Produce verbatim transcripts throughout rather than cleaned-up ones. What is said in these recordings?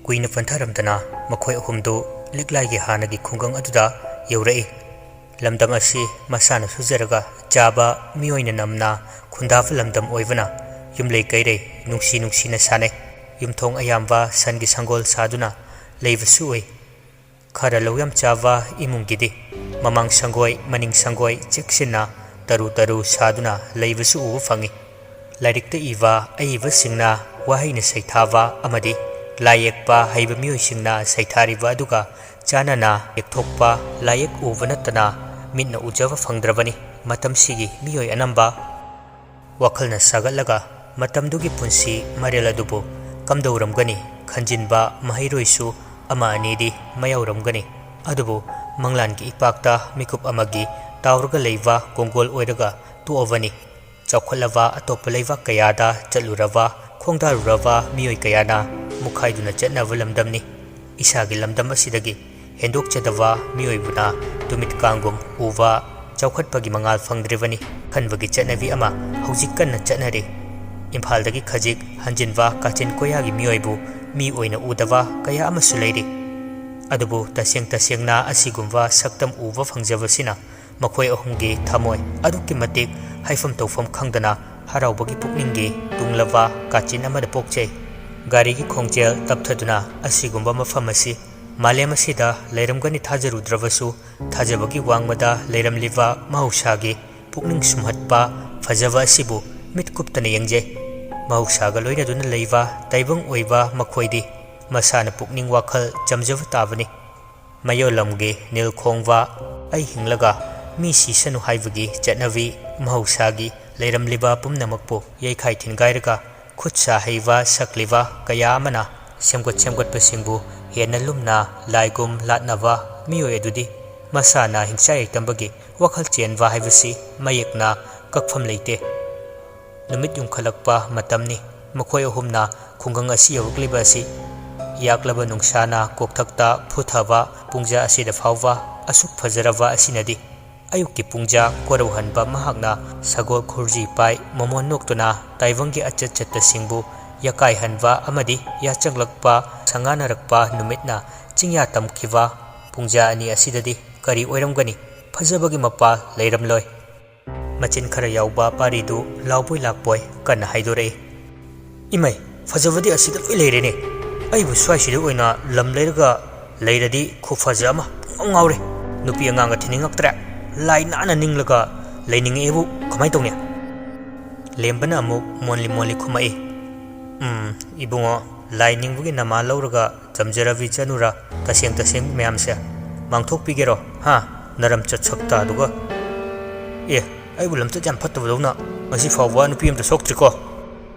ꯀꯨꯏꯅ ꯄꯟꯊꯔꯝꯗꯅ ꯃꯈꯣꯏ ꯑꯍꯨꯝꯗꯨ ꯂꯤꯛꯂꯥꯏꯒꯤ ꯍꯥꯟꯅꯒꯤ ꯈꯨꯡꯒꯪ ꯑꯗꯨꯗ ꯌꯧꯔꯛꯏ꯫ ꯂꯝꯗꯝ ꯑꯁꯤ ꯃꯁꯥꯅ ꯁꯨꯖꯔꯒ ꯆꯥꯕ ꯃꯤꯑꯣꯏꯅ ꯅꯝꯅ ꯈꯨꯟꯗꯥꯕ ꯂꯝꯗꯝ ꯑꯣꯏꯕꯅ ꯌꯨꯝꯂꯩ ꯀꯩꯔꯩ ꯅꯨꯡꯁꯤ ꯅꯨꯡꯁꯤꯅ ꯁꯥꯅꯩ꯫ ꯌꯨꯝꯊꯣꯡ ꯑꯌꯥꯝꯕ ꯁꯟꯒꯤ ꯁꯪꯒꯣꯜ ꯁꯥꯗꯨꯅ ꯂꯩꯕꯁꯨ ꯎꯏ꯫ ꯈꯔ ꯂꯧ ꯌꯥꯝ ꯆꯥꯕ ꯏꯃꯨꯡꯒꯤꯗꯤ ꯃꯃꯥꯡ ꯁꯪꯒꯣꯏ, ꯃꯅꯤꯡ ꯁꯪꯒꯣꯏ ꯆꯦꯛꯁꯤꯟꯅ ꯇꯔꯨ ꯇꯔꯨ ꯁꯥꯗꯨꯅ ꯂꯩꯕꯁꯨ ꯎꯕ ꯐꯪꯏ꯫ ꯂꯥꯏꯔꯤꯛꯇ ꯏꯕ ꯑꯏꯕꯁꯤꯡꯅ ꯋꯥꯍꯩꯅ ꯁꯩꯊꯥꯕ ꯑꯃꯗꯤ ꯂꯥꯏ ꯌꯦꯛꯄ ꯍꯩꯕ ꯃꯤꯑꯣꯏꯁꯤꯡꯅ ꯁꯩꯊꯥꯔꯤꯕ ꯑꯗꯨꯒ ꯆꯥꯟꯅꯅ ꯌꯦꯛꯊꯣꯛꯄ ꯂꯥꯏꯌꯦꯛ ꯎꯕ ꯅꯠꯇꯅ ꯃꯤꯠꯅ ꯎꯖꯕ ꯐꯪꯗ꯭ꯔꯕꯅꯤ ꯃꯇꯝꯁꯤꯒꯤ ꯃꯤꯑꯣꯏ ꯑꯅꯝꯕ꯫ ꯋꯥꯈꯜꯅ ꯁꯥꯒꯠꯂꯒ ꯃꯇꯝꯗꯨꯒꯤ ꯄꯨꯟꯁꯤ ꯃꯔꯦꯜ ꯑꯗꯨꯕꯨ ꯀꯝꯗꯧꯔꯝꯒꯅꯤ ꯈꯟꯖꯤꯟꯕ ꯃꯍꯩꯔꯣꯏꯁꯨ ꯑꯃ ꯑꯅꯤꯗꯤ ꯃꯌꯥꯎꯔꯝꯒꯅꯤ꯫ ꯑꯗꯨꯕꯨ ꯃꯪꯂꯥꯟꯒꯤ ꯏꯄꯥꯛꯇ ꯃꯤꯀꯨꯞ ꯑꯃꯒꯤ ꯇꯥꯎꯔꯒ ꯂꯩꯕ ꯀꯣꯡꯒꯣꯜ ꯑꯣꯏꯔꯒ ꯇꯣꯛꯑꯕꯅꯤ꯫ ꯆꯥꯎꯈꯠꯂꯕ ꯑꯇꯣꯞꯄ ꯂꯩꯕꯥꯛ ꯀꯌꯥꯗ ꯆꯠꯂꯨꯔꯕ, ꯈꯣꯡꯗꯥꯔꯨꯔꯕ ꯃꯤꯑꯣꯏ ꯀꯌꯥꯅ ꯃꯨꯛꯈꯥꯏꯗꯨꯅ ꯆꯠꯅꯕ ꯂꯝꯗꯝꯅꯤ꯫ ꯏꯁꯥꯒꯤ ꯂꯝꯗꯝ ꯑꯁꯤꯗꯒꯤ ꯍꯦꯟꯗꯣꯛꯆꯗꯕ ꯃꯤꯑꯣꯏꯕꯅ ꯇꯨꯃꯤꯠ ꯀꯥꯡꯒꯨꯝ ꯎꯕ ꯆꯥꯎꯈꯠꯄꯒꯤ ꯃꯉꯥꯜ ꯐꯪꯗ꯭ꯔꯤꯕꯅꯤ ꯈꯟꯕꯒꯤ ꯆꯠꯅꯕꯤ ꯑꯃ ꯍꯧꯖꯤꯛ ꯀꯟꯅ ꯆꯠꯅꯔꯤ꯫ ꯏꯝꯐꯥꯜꯗꯒꯤ ꯈꯖꯤꯛ ꯍꯟꯖꯤꯟꯕ ꯀꯥꯆꯤꯟ ꯀꯣꯌꯥꯒꯤ ꯃꯤꯑꯣꯏꯕꯨ ꯃꯤ ꯑꯣꯏꯅ ꯎꯗꯕ ꯀꯌꯥ ꯑꯃꯁꯨ ꯂꯩꯔꯤ꯫ ꯑꯗꯨꯕꯨ ꯇꯁꯦꯡ ꯇꯁꯦꯡꯅ ꯑꯁꯤꯒꯨꯝꯕ ꯁꯛꯇꯝ ꯎꯕ ꯐꯪꯖꯕꯁꯤꯅ ꯃꯈꯣꯏ ꯑꯍꯨꯝꯒꯤ ꯊꯃꯣꯏ ꯑꯗꯨꯛꯀꯤ ꯃꯇꯤꯛ ꯍꯥꯏꯐꯝ ꯇꯧꯐꯝ ꯈꯪꯗꯅ ꯍꯔꯥꯎꯕꯒꯤ ꯄꯨꯛꯅꯤꯡꯒꯤ ꯇꯨꯡꯂꯕ ꯀꯥꯆꯤꯟ ꯑꯃꯗ ꯄꯣꯛꯆꯩ꯫ ꯒꯥꯔꯤꯒꯤ ꯈꯣꯡꯖꯦꯜ ꯇꯞꯊꯗꯨꯅ ꯑꯁꯤꯒꯨꯝꯕ ꯃꯐꯝ ꯑꯁꯤ ꯃꯥꯂꯦꯝ ꯑꯁꯤꯗ ꯂꯩꯔꯝꯒꯅꯤ ꯊꯥꯖꯔꯨꯗ꯭ꯔꯕꯁꯨ, ꯊꯥꯖꯕꯒꯤ ꯋꯥꯡꯃꯗ ꯂꯩꯔꯝꯂꯤꯕ ꯃꯍꯧꯁꯥꯒꯤ ꯄꯨꯛꯅꯤꯡ ꯁꯨꯝꯍꯠꯄ ꯐꯖꯕ ꯑꯁꯤꯕꯨ ꯃꯤꯠ ꯀꯨꯞꯇꯅ ꯌꯦꯡꯖꯩ꯫ ꯃꯍꯧꯁꯥꯒ ꯂꯣꯏꯅꯗꯨꯅ ꯂꯩꯕ ꯇꯥꯏꯕꯪ ꯑꯣꯏꯕ ꯃꯈꯣꯏꯗꯤ ꯃꯁꯥꯅ ꯄꯨꯛꯅꯤꯡ ꯋꯥꯈꯜ ꯆꯝꯖꯕ ꯇꯥꯕꯅꯤ꯫ ꯃꯌꯣꯜꯂꯝꯒꯤ ꯅꯤꯜ ꯈꯣꯡꯕ "ꯑꯩ ꯍꯤꯡꯂꯒ ꯃꯤ ꯁꯤꯁꯅꯨ" ꯍꯥꯏꯕꯒꯤ ꯆꯠꯅꯕꯤ ꯃꯍꯧꯁꯥꯒꯤ ꯂꯩꯔꯝꯂꯤꯕ ꯄꯨꯝꯅꯃꯛꯄꯨ ꯌꯩꯈꯥꯏ ꯊꯤꯟꯒꯥꯏꯔꯒ ꯈꯨꯠ ꯁꯥ ꯍꯩꯕ ꯁꯛꯂꯤꯕ ꯀꯌꯥ ꯑꯃꯅ ꯁꯦꯝꯒꯠ ꯁꯦꯝꯒꯠꯄꯁꯤꯡꯕꯨ ꯍꯦꯟꯅ ꯂꯨꯝꯅ ꯂꯥꯏꯒꯨꯝ ꯂꯥꯠꯅꯕ ꯃꯤꯑꯣꯏ ꯑꯗꯨꯗꯤ ꯃꯁꯥꯅ ꯍꯤꯡꯆꯥꯏ ꯂꯩꯇꯝꯕꯒꯤ ꯋꯥꯈꯜ ꯆꯦꯟꯕ ꯍꯥꯏꯕꯁꯤ ꯃꯌꯦꯛꯅ ꯀꯛꯐꯝ ꯂꯩꯇꯦ꯫ ꯅꯨꯃꯤꯠ ꯌꯨꯡꯈꯠꯂꯛꯄ ꯃꯇꯝꯅꯤ꯫ ꯃꯈꯣꯏ ꯑꯍꯨꯝꯅ ꯈꯨꯡꯒꯪ ꯑꯁꯤ ꯌꯧꯔꯛꯂꯤꯕ ꯑꯁꯤ ꯌꯥꯛꯂꯕ ꯅꯨꯡꯁꯥꯅ ꯀꯣꯛꯊꯛꯇ ꯐꯨꯊꯕ ꯄꯨꯡꯖꯥ ꯑꯁꯤꯗ ꯐꯥꯎꯕ ꯑꯁꯨꯛ ꯐꯖꯔꯕ ꯑꯁꯤꯅꯗꯤ꯫ ꯑꯌꯨꯛꯀꯤ ꯄꯨꯡꯖꯥ ꯀꯣꯔꯧꯍꯟꯕ ꯃꯍꯥꯛꯅ ꯁꯒꯣꯜ ꯈꯨꯔꯖꯤ ꯄꯥꯏ ꯃꯃꯣꯟ ꯅꯣꯛꯇꯨꯅ ꯇꯥꯏꯕꯪꯒꯤ ꯑꯆꯠ ꯆꯠꯇꯁꯤꯡꯕꯨ ꯌꯥꯀꯥꯏꯍꯟꯕ ꯑꯃꯗꯤ ꯌꯥꯆꯪꯂꯛꯄ ꯁꯪꯒꯥꯅꯔꯛꯄ ꯅꯨꯃꯤꯠꯅ ꯆꯤꯡꯌꯥ ꯇꯝꯈꯤꯕ ꯄꯨꯡꯖꯥ ꯑꯅꯤ ꯑꯁꯤꯗꯗꯤ ꯀꯔꯤ ꯑꯣꯏꯔꯝꯒꯅꯤ? ꯐꯖꯕꯒꯤ ꯃꯄꯥ ꯂꯩꯔꯝꯂꯣꯏ꯫ ꯃꯆꯤꯟ ꯈꯔ ꯌꯥꯎꯕ ꯄꯥꯔꯤꯗꯨ ꯂꯥꯎꯕꯣꯏ ꯂꯥꯛꯄꯣꯏ ꯀꯟꯅ ꯍꯥꯏꯗꯣꯔꯛꯏ꯫ "ꯏꯃꯩ, ꯐꯖꯕꯗꯤ ꯑꯁꯤꯗ ꯂꯣꯏ ꯂꯩꯔꯦꯅꯦ꯫ ꯑꯩꯕꯨ ꯁ꯭ꯋꯥꯏꯁꯤꯗ ꯑꯣꯏꯅ ꯂꯝ ꯂꯩꯔꯒ ꯂꯩꯔꯗꯤ ꯈꯨꯐꯖ ꯑꯃ ꯄꯨꯡꯉꯥꯎ ꯉꯥꯎꯔꯦ꯫ ꯅꯨꯄꯤ ꯑꯉꯥꯡꯒ ꯊꯤꯅꯤꯡꯉꯛꯇ꯭ꯔꯦ꯫ ꯂꯥꯏ ꯅꯥꯟꯅ ꯅꯤꯡꯂꯒ ꯂꯩꯅꯤꯡꯉꯛꯑꯦꯕꯨ ꯀꯃꯥꯏ ꯇꯧꯅꯤ?" ꯂꯦꯝꯕꯅ ꯑꯃꯨꯛ ꯃꯣꯟꯂꯤ ꯃꯣꯟꯂꯤ ꯈꯨꯝꯃꯛꯏ꯫ "ꯎꯝ, ꯏꯕꯨꯡꯉꯣ, ꯂꯥꯏ ꯅꯤꯡꯕꯒꯤ ꯅꯃꯥ ꯂꯧꯔꯒ ꯇꯝꯖꯔꯕꯤ ꯆꯅꯨꯔꯥ, ꯇꯁꯦꯡ ꯇꯁꯦꯡꯕ ꯃꯌꯥꯝꯁꯦ ꯃꯥꯡꯊꯣꯛꯄꯤꯒꯦꯔꯣ? ꯍꯥ? ꯅꯔꯝꯆꯠ ꯁꯛꯇꯥꯗꯨꯒ꯫ ꯑꯦ, ꯑꯩꯕꯨ ꯂꯝꯆꯠ ꯌꯥꯝ ꯐꯠꯇꯕꯗꯧꯅ ꯉꯁꯤ ꯐꯥꯎꯕ ꯅꯨꯄꯤ ꯑꯝꯇ ꯁꯣꯛꯇ꯭ꯔꯤꯀꯣ?"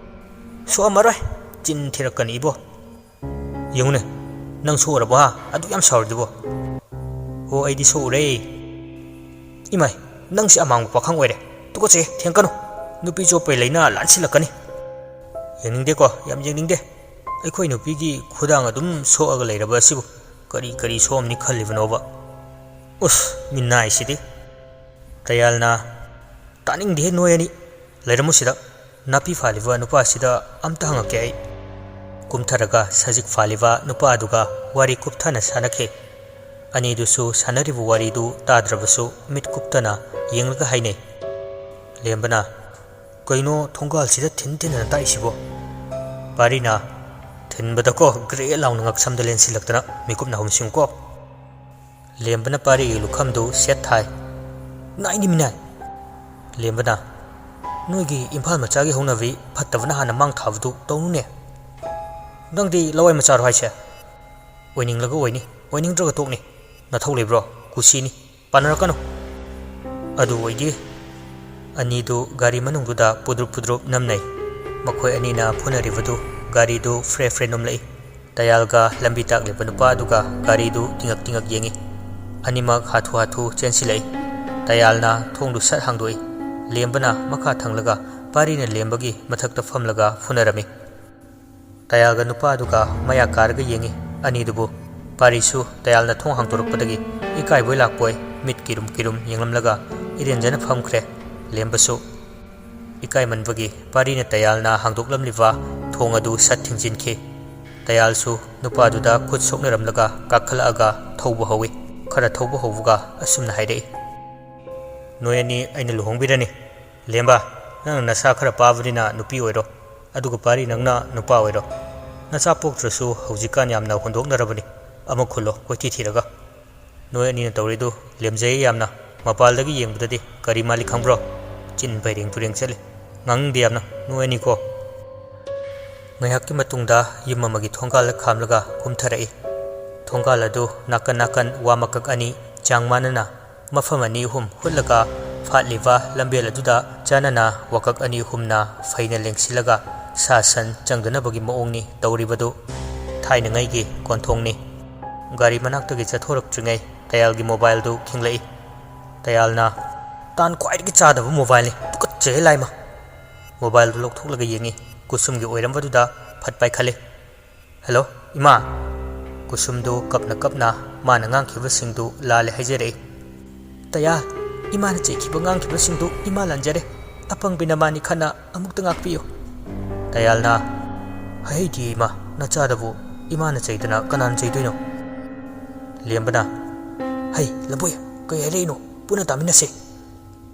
"ꯁꯣꯛꯑꯝꯃꯔꯣꯏ, ꯆꯤꯟ ꯊꯤꯔꯛꯀꯅꯤ ꯏꯕꯣ꯫ ꯌꯦꯡꯉꯨꯅꯦ, ꯅꯪ ꯁꯣꯛꯎꯔꯕꯣ ꯍꯥ? ꯑꯗꯨꯛ ꯌꯥꯝ ꯁꯥꯎꯔꯤꯗꯨꯕꯣ?" "ꯑꯣ, ꯑꯩꯗꯤ ꯁꯣꯛꯎꯔꯦ꯫" "ꯏꯃꯥꯏ, ꯅꯪꯁꯦ ꯑꯃꯥꯡꯕ ꯄꯥꯈꯪ ꯑꯣꯏꯔꯦ꯫ ꯇꯨꯀꯠꯆꯩ, ꯊꯦꯡꯀꯅꯨ꯫ ꯅꯨꯄꯤ ꯆꯣꯞꯄꯩ ꯂꯥꯏꯅꯥ ꯂꯥꯟꯁꯤꯜꯂꯛꯀꯅꯤ꯫ ꯌꯦꯡꯅꯤꯡꯗꯦꯀꯣ, ꯌꯥꯝ ꯌꯦꯡꯅꯤꯡꯗꯦ꯫ ꯑꯩꯈꯣꯏ ꯅꯨꯄꯤꯒꯤ ꯈꯨꯗꯥꯡ ꯑꯗꯨꯝ ꯁꯣꯛꯑꯒ ꯂꯩꯔꯕ ꯑꯁꯤꯕꯨ ꯀꯔꯤ ꯀꯔꯤ ꯁꯣꯛꯑꯝꯅꯤ ꯈꯜꯂꯤꯕꯅꯣꯕ? ꯎꯁ, ꯃꯤꯅꯥꯏꯁꯤꯗꯤ!" ꯇꯌꯥꯜꯅ, "ꯇꯥꯅꯤꯡꯗꯦꯍꯦ ꯅꯣꯏ ꯑꯅꯤ꯫ ꯂꯩꯔꯝꯃꯨ ꯁꯤꯗ꯫ ꯅꯥꯄꯤ ꯐꯥꯜꯂꯤꯕ ꯅꯨꯄꯥꯁꯤꯗ ꯑꯝꯇ ꯍꯪꯉꯛꯀꯦ ꯑꯩ꯫" ꯀꯨꯝꯊꯔꯒ ꯁꯖꯤꯛ ꯐꯥꯜꯂꯤꯕ ꯅꯨꯄꯥ ꯑꯗꯨꯒ ꯋꯥꯔꯤ ꯀꯨꯞꯊꯅ ꯁꯥꯟꯅꯈꯤ꯫ ꯑꯅꯤꯗꯨꯁꯨ ꯁꯥꯟꯅꯔꯤꯕ ꯋꯥꯔꯤꯗꯨ ꯇꯥꯗ꯭ꯔꯕꯁꯨ ꯃꯤꯠ ꯀꯨꯞꯇꯅ ꯌꯦꯡꯂꯒ ꯍꯥꯏꯅꯩ꯫ ꯂꯦꯝꯕꯅ, "ꯀꯩꯅꯣ ꯊꯣꯡꯒꯥꯜꯁꯤꯗ ꯊꯤꯟ ꯊꯤꯟꯗꯅ ꯇꯥꯛꯏꯁꯤꯕꯣ?" ꯄꯥꯔꯤꯅ, "ꯊꯤꯟꯕꯗꯀꯣ ꯒ꯭ꯔꯦ ꯂꯥꯎꯅ ꯉꯛꯁꯝꯗ ꯂꯦꯟꯁꯤꯜꯂꯛꯇꯅ ꯃꯤꯀꯨꯞꯅ ꯍꯨꯝꯁꯤꯡꯉꯨꯀꯣ꯫" ꯂꯦꯝꯕꯅ ꯄꯥꯔꯤꯒꯤ ꯂꯨꯈꯝꯗꯨ ꯁꯦꯠ ꯊꯥꯏ꯫ "ꯅꯥꯏꯅꯤ ꯃꯤꯅꯥꯏ!" ꯂꯦꯝꯕꯅ, "ꯅꯣꯏꯒꯤ ꯏꯝꯐꯥꯜ ꯃꯆꯥꯒꯤ ꯍꯧꯅꯕꯤ ꯐꯠꯇꯕꯅ ꯍꯥꯟꯅ ꯃꯥꯡ ꯊꯥꯕꯗꯨ ꯇꯧꯅꯨꯅꯦ꯫ ꯅꯪꯗꯤ ꯂꯋꯥꯏ ꯃꯆꯥꯔꯣ ꯍꯥꯏꯁꯦ? ꯑꯣꯏꯅꯤꯡꯂꯒ ꯑꯣꯏꯅꯤ, ꯑꯣꯏꯅꯤꯡꯗ꯭ꯔꯒ ꯇꯣꯛꯅꯤ꯫ ꯅꯊꯧ ꯂꯩꯕ꯭ꯔꯣ? ꯀꯨꯁꯤꯅꯤ, ꯄꯥꯟꯅꯔꯛꯀꯅꯨ꯫" ꯑꯗꯨ ꯑꯣꯏꯗꯤ꯫ ꯑꯅꯤꯗꯨ ꯒꯥꯔꯤ ꯃꯅꯨꯡꯗꯨꯗ ꯄꯨꯗ꯭ꯔꯨꯞ ꯄꯨꯗ꯭ꯔꯨꯞ ꯅꯝꯅꯩ꯫ ꯃꯈꯣꯏ ꯑꯅꯤꯅ ꯐꯨꯅꯔꯤꯕꯗꯨ ꯒꯥꯔꯤꯗꯨ ꯐ꯭ꯔꯦ ꯐ꯭ꯔꯦ ꯅꯣꯝꯂꯛꯏ꯫ ꯇꯌꯥꯜꯒ ꯂꯝꯕꯤ ꯇꯥꯛꯂꯤꯕ ꯅꯨꯄꯥ ꯑꯗꯨꯒ ꯒꯥꯔꯤꯗꯨ ꯇꯤꯡꯉꯛ ꯇꯤꯡꯉꯛ ꯌꯦꯡꯉꯤ꯫ ꯑꯅꯤꯃꯛ ꯍꯥꯊꯨ ꯍꯥꯊꯨ ꯆꯦꯟꯁꯤꯜꯂꯛꯏ꯫ ꯇꯌꯥꯜꯅ ꯊꯣꯡꯗꯨ ꯁꯠ ꯍꯥꯡꯗꯣꯛꯏ꯫ ꯂꯦꯝꯕꯅ ꯃꯈꯥ ꯊꯪꯂꯒ ꯄꯥꯔꯤꯅ ꯂꯦꯝꯕꯒꯤ ꯃꯊꯛꯇ ꯐꯝꯂꯒ ꯐꯨꯅꯔꯝꯃꯤ꯫ ꯇꯌꯥꯜꯒ ꯅꯨꯄꯥ ꯑꯗꯨꯒ ꯃꯌꯥ ꯀꯥꯔꯒ ꯌꯦꯡꯉꯤ ꯑꯅꯤꯗꯨꯕꯨ꯫ ꯄꯥꯔꯤꯁꯨ ꯇꯌꯥꯜꯅ ꯊꯣꯡ ꯍꯥꯡꯗꯣꯔꯛꯄꯗꯒꯤ ꯏꯀꯥꯏꯕꯣꯏ ꯂꯥꯛꯄꯣꯏ ꯃꯤꯠ ꯀꯤꯔꯨꯝ ꯀꯤꯔꯨꯝ ꯌꯦꯡꯂꯝꯂꯒ ꯏꯔꯦꯟꯖꯅ ꯐꯝꯈ꯭ꯔꯦ꯫ ꯂꯦꯝꯕꯁꯨ ꯏꯀꯥꯏꯃꯟꯕꯒꯤ ꯄꯥꯔꯤꯅ ꯇꯌꯥꯜꯅ ꯍꯥꯡꯗꯣꯛꯂꯝꯂꯤꯕ ꯊꯣꯡ ꯑꯗꯨ ꯁꯠ ꯊꯤꯡꯖꯤꯟꯈꯤ꯫ ꯇꯌꯥꯜꯁꯨ ꯅꯨꯄꯥꯗꯨꯗ ꯈꯨꯠ ꯁꯣꯛꯅꯔꯝꯂꯒ ꯀꯥꯈꯠꯂꯛꯑꯒ ꯊꯧꯕ ꯍꯧꯏ꯫ ꯈꯔ ꯊꯧꯕ ꯍꯧꯕꯒ ꯑꯁꯨꯝꯅ ꯍꯥꯏꯔꯛꯏ, "ꯅꯣꯏ ꯑꯅꯤ ꯑꯩꯅ ꯂꯨꯍꯣꯡꯕꯤꯔꯅꯤ꯫ ꯂꯦꯝꯕ, ꯅꯪꯅ ꯅꯁꯥ ꯈꯔ ꯄꯥꯕꯅꯤꯅ ꯅꯨꯄꯤ ꯑꯣꯏꯔꯣ, ꯑꯗꯨꯒ ꯄꯥꯔꯤ ꯅꯪꯅ ꯅꯨꯄꯥ ꯑꯣꯏꯔꯣ꯫ ꯅꯆꯥ ꯄꯣꯛꯇ꯭ꯔꯁꯨ ꯍꯧꯖꯤꯛꯀꯥꯟ ꯌꯥꯝꯅ ꯍꯣꯟꯗꯣꯛꯅꯔꯕꯅꯤ꯫ ꯑꯃ ꯈꯨꯜꯂꯣ ꯀꯣꯏꯊꯤ ꯊꯤꯔꯒ꯫ ꯅꯣꯏ ꯑꯅꯤꯅ ꯇꯧꯔꯤꯗꯨ ꯂꯦꯝꯖꯩ ꯌꯥꯝꯅ꯫ ꯃꯄꯥꯜꯗꯒꯤ ꯌꯦꯡꯕꯗꯗꯤ ꯀꯔꯤ ꯃꯥꯜꯂꯤ ꯈꯪꯕ꯭ꯔꯣ? ꯆꯤꯟ ꯐꯩꯔꯦꯡ ꯇꯨꯔꯦꯡ ꯆꯠꯂꯤ꯫ ꯉꯥꯡꯅꯤꯡꯗꯦ ꯌꯥꯝꯅ ꯅꯣꯏ ꯑꯅꯤꯀꯣ꯫" ꯉꯥꯏꯍꯥꯛꯀꯤ ꯃꯇꯨꯡꯗ ꯌꯨꯝ ꯑꯃꯒꯤ ꯊꯣꯡꯒꯥꯜ ꯈꯥꯝꯂꯒ ꯀꯨꯝꯊꯔꯛꯏ꯫ ꯊꯣꯡꯒꯥꯜ ꯑꯗꯨ ꯅꯥꯀꯟ ꯅꯥꯀꯟ ꯋꯥ ꯃꯀꯛ ꯑꯅꯤ ꯆꯥꯡ ꯃꯥꯟꯅꯅ ꯃꯐꯝ ꯑꯅꯤ ꯑꯍꯨꯝ ꯍꯨꯠꯂꯒ ꯐꯥꯠꯂꯤꯕ ꯂꯝꯕꯦꯜ ꯑꯗꯨꯗ ꯆꯥꯟꯅꯅ ꯋꯥꯀꯛ ꯑꯅꯤ ꯑꯍꯨꯝꯅ ꯐꯩꯅ ꯂꯦꯡꯁꯤꯜꯂꯒ ꯁꯥ ꯁꯟ ꯆꯪꯗꯅꯕꯒꯤ ꯃꯑꯣꯡꯅꯤ ꯇꯧꯔꯤꯕꯗꯨ꯫ ꯊꯥꯏꯅꯉꯩꯒꯤ ꯀꯣꯟꯊꯣꯡꯅꯤ꯫ ꯒꯥꯔꯤ ꯃꯅꯥꯛꯇꯒꯤ ꯆꯠꯊꯣꯔꯛꯇ꯭ꯔꯤꯉꯩ ꯇꯌꯥꯜꯒꯤ ꯃꯣꯕꯥꯏꯜꯗꯨ ꯈꯤꯡꯂꯛꯏ꯫ ꯇꯌꯥꯜꯅ, "ꯇꯥꯟ ꯈ꯭ꯋꯥꯏꯗꯒꯤ ꯆꯥꯗꯕ ꯃꯣꯕꯥꯏꯜꯅꯤ, ꯇꯨꯀꯠꯆꯩꯍꯦ ꯂꯥꯏꯃ!" ꯃꯣꯕꯥꯏꯜꯗꯨ ꯂꯧꯊꯣꯛꯂꯒ ꯌꯦꯡꯉꯤ꯫ ꯀꯨꯁꯨꯝꯒꯤ ꯑꯣꯏꯔꯝꯕꯗꯨꯗ ꯐꯠ ꯄꯥꯏꯈꯠꯂꯤ꯫ "ꯍꯜꯂꯣ, ꯏꯃꯥ!" ꯀꯨꯁꯨꯝꯗꯨ ꯀꯞꯅ ꯀꯞꯅ ꯃꯥꯅ ꯉꯥꯡꯈꯤꯕꯁꯤꯡꯗꯨ ꯂꯥꯜꯂꯦ ꯍꯥꯏꯖꯔꯛꯏ꯫ "ꯇꯌꯥꯜ, ꯏꯃꯥꯅ ꯆꯩꯈꯤꯕ ꯉꯥꯡꯈꯤꯕꯁꯤꯡꯗꯨ ꯏꯃꯥ ꯂꯥꯟꯖꯔꯦ꯫ ꯑꯄꯪꯕꯤ ꯅꯃꯥꯅꯤ ꯈꯟꯅ ꯑꯃꯨꯛꯇ ꯉꯥꯛꯄꯤꯌꯨ꯫" ꯇꯌꯥꯜꯅ, "ꯍꯥꯏꯍꯩꯗꯦ ꯏꯃꯥ, ꯅꯆꯥꯗꯕꯨ ꯏꯃꯥꯅ ꯆꯩꯗꯅ ꯀꯅꯥꯅ ꯆꯩꯗꯣꯏꯅꯣ?" ꯂꯦꯝꯕꯅ, "ꯍꯩ, ꯂꯝꯕꯣꯏ, ꯀꯩ ꯍꯥꯏꯔꯛꯏꯅꯣ? ꯄꯨꯟꯅ ꯇꯥꯃꯤꯟꯅꯁꯦ꯫"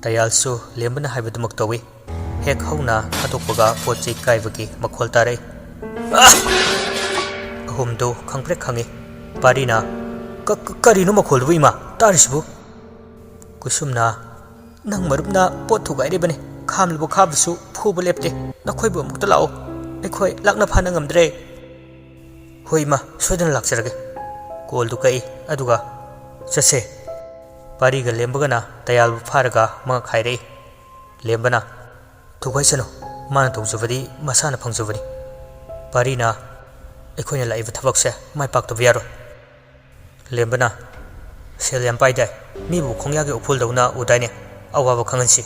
ꯇꯌꯥꯜꯁꯨ ꯂꯦꯝꯕꯅ ꯍꯥꯏꯕꯗꯨꯃꯛ ꯇꯧꯏ꯫ ꯍꯦꯛ ꯍꯧꯅ ꯊꯥꯗꯣꯛꯄꯒ ꯄꯣꯠ ꯆꯩ ꯀꯥꯏꯕꯒꯤ ꯃꯈꯣꯜ ꯇꯥꯔꯛꯏ꯫ ꯑꯥ! ꯑꯍꯨꯝꯗꯨ ꯈꯪꯄ꯭ꯔꯦꯛ ꯈꯪꯏ꯫ ꯄꯥꯔꯤꯅ, "ꯀ-, ꯀ-, ꯀꯔꯤꯅꯣ ꯃꯈꯣꯜꯗꯨꯕꯨ ꯏꯃꯥ ꯇꯥꯔꯤꯁꯤꯕꯨ?" ꯀꯨꯁꯨꯝꯅ, "ꯅꯪ ꯃꯔꯨꯞꯅ ꯄꯣꯠ ꯊꯨꯒꯥꯏꯔꯤꯕꯅꯤ꯫ ꯈꯥꯝꯂꯨꯕ ꯈꯥꯕꯁꯨ ꯐꯨꯕ ꯂꯦꯞꯇꯦ꯫ ꯅꯈꯣꯏꯕꯨ ꯑꯃꯨꯛꯇ ꯂꯥꯛꯑꯣ꯫ ꯑꯩꯈꯣꯏ ꯂꯥꯛꯅ ꯐꯥꯅ ꯉꯝꯗ꯭ꯔꯦ꯫" "ꯍꯣꯏ ꯏꯃꯥ, ꯁꯣꯏꯗꯅ ꯂꯥꯛꯆꯔꯒꯦ꯫" ꯀꯣꯜꯗꯨ ꯀꯛꯏ, ꯑꯗꯨꯒ, "ꯆꯠꯁꯦ꯫" ꯄꯥꯔꯤꯒ ꯂꯦꯝꯕꯒꯅ ꯇꯌꯥꯜꯕꯨ ꯐꯥꯔꯒ ꯃꯉꯛ ꯍꯥꯏꯔꯛꯏ꯫ ꯂꯦꯝꯕꯅ, "ꯊꯨꯒꯥꯏꯁꯅꯨ, ꯃꯥꯅ ꯇꯧꯖꯕꯗꯤ ꯃꯁꯥꯅ ꯐꯪꯖꯕꯅꯤ꯫" ꯄꯥꯔꯤꯅ, "ꯑꯩꯈꯣꯏꯅ ꯂꯥꯛꯏꯕ ꯊꯕꯛꯁꯦ ꯃꯥꯏ ꯄꯥꯛꯇꯕ ꯌꯥꯔꯣꯏ꯫" ꯂꯦꯝꯕꯅ, "ꯁꯦꯜ ꯌꯥꯝ ꯄꯥꯏꯗꯥꯏ? ꯃꯤꯕꯨ ꯈꯣꯡꯌꯥꯒꯤ ꯎꯐꯨꯜꯗꯧꯅ ꯎꯗꯥꯏꯅꯦ? ꯑꯋꯥꯕ ꯈꯪꯍꯟꯁꯤ꯫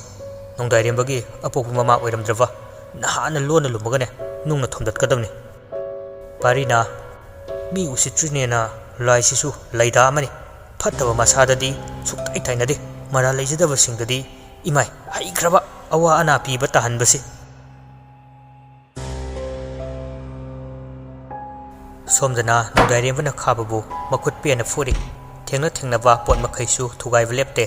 ꯅꯣꯡꯗꯥꯏꯔꯦꯝꯕꯒꯤ ꯑꯄꯣꯛꯄ ꯃꯃꯥ ꯑꯣꯏꯔꯝꯗ꯭ꯔꯕ? ꯅꯍꯥꯟꯅ ꯂꯣꯟꯅ ꯂꯨꯝꯃꯒꯅꯦ ꯅꯨꯡꯅ ꯊꯣꯝꯗꯠꯀꯗꯕꯅꯤ꯫" ꯄꯥꯔꯤꯅ, "ꯃꯤ ꯎꯁꯤꯠꯇ꯭ꯔꯤꯅꯦꯅ ꯂꯥꯏꯁꯤꯁꯨ ꯂꯩꯗꯥ ꯑꯃꯅꯤ꯫ ꯐꯠꯇꯕ ꯃꯁꯥꯗꯗꯤ ꯁꯨꯛꯇꯥꯏ ꯇꯥꯏꯅꯗꯦ꯫ ꯃꯔꯥꯜ ꯂꯩꯖꯗꯕꯁꯤꯡꯗꯗꯤ ꯏꯃꯥꯏ ꯍꯩꯈ꯭ꯔꯕ ꯑꯋꯥ ꯑꯅꯥ ꯄꯤꯕ ꯇꯥꯍꯟꯕꯁꯤ꯫" ꯁꯣꯝꯗꯅ ꯅꯣꯡꯗꯥꯏꯔꯦꯝꯕꯅ ꯈꯥꯕꯕꯨ ꯃꯈꯨꯠ ꯄꯦꯟꯅ ꯐꯨꯔꯤ꯫ ꯊꯦꯡꯅ ꯊꯦꯡꯅꯕ ꯄꯣꯠ ꯃꯈꯩꯁꯨ ꯊꯨꯒꯥꯏꯕ ꯂꯦꯞꯇꯦ꯫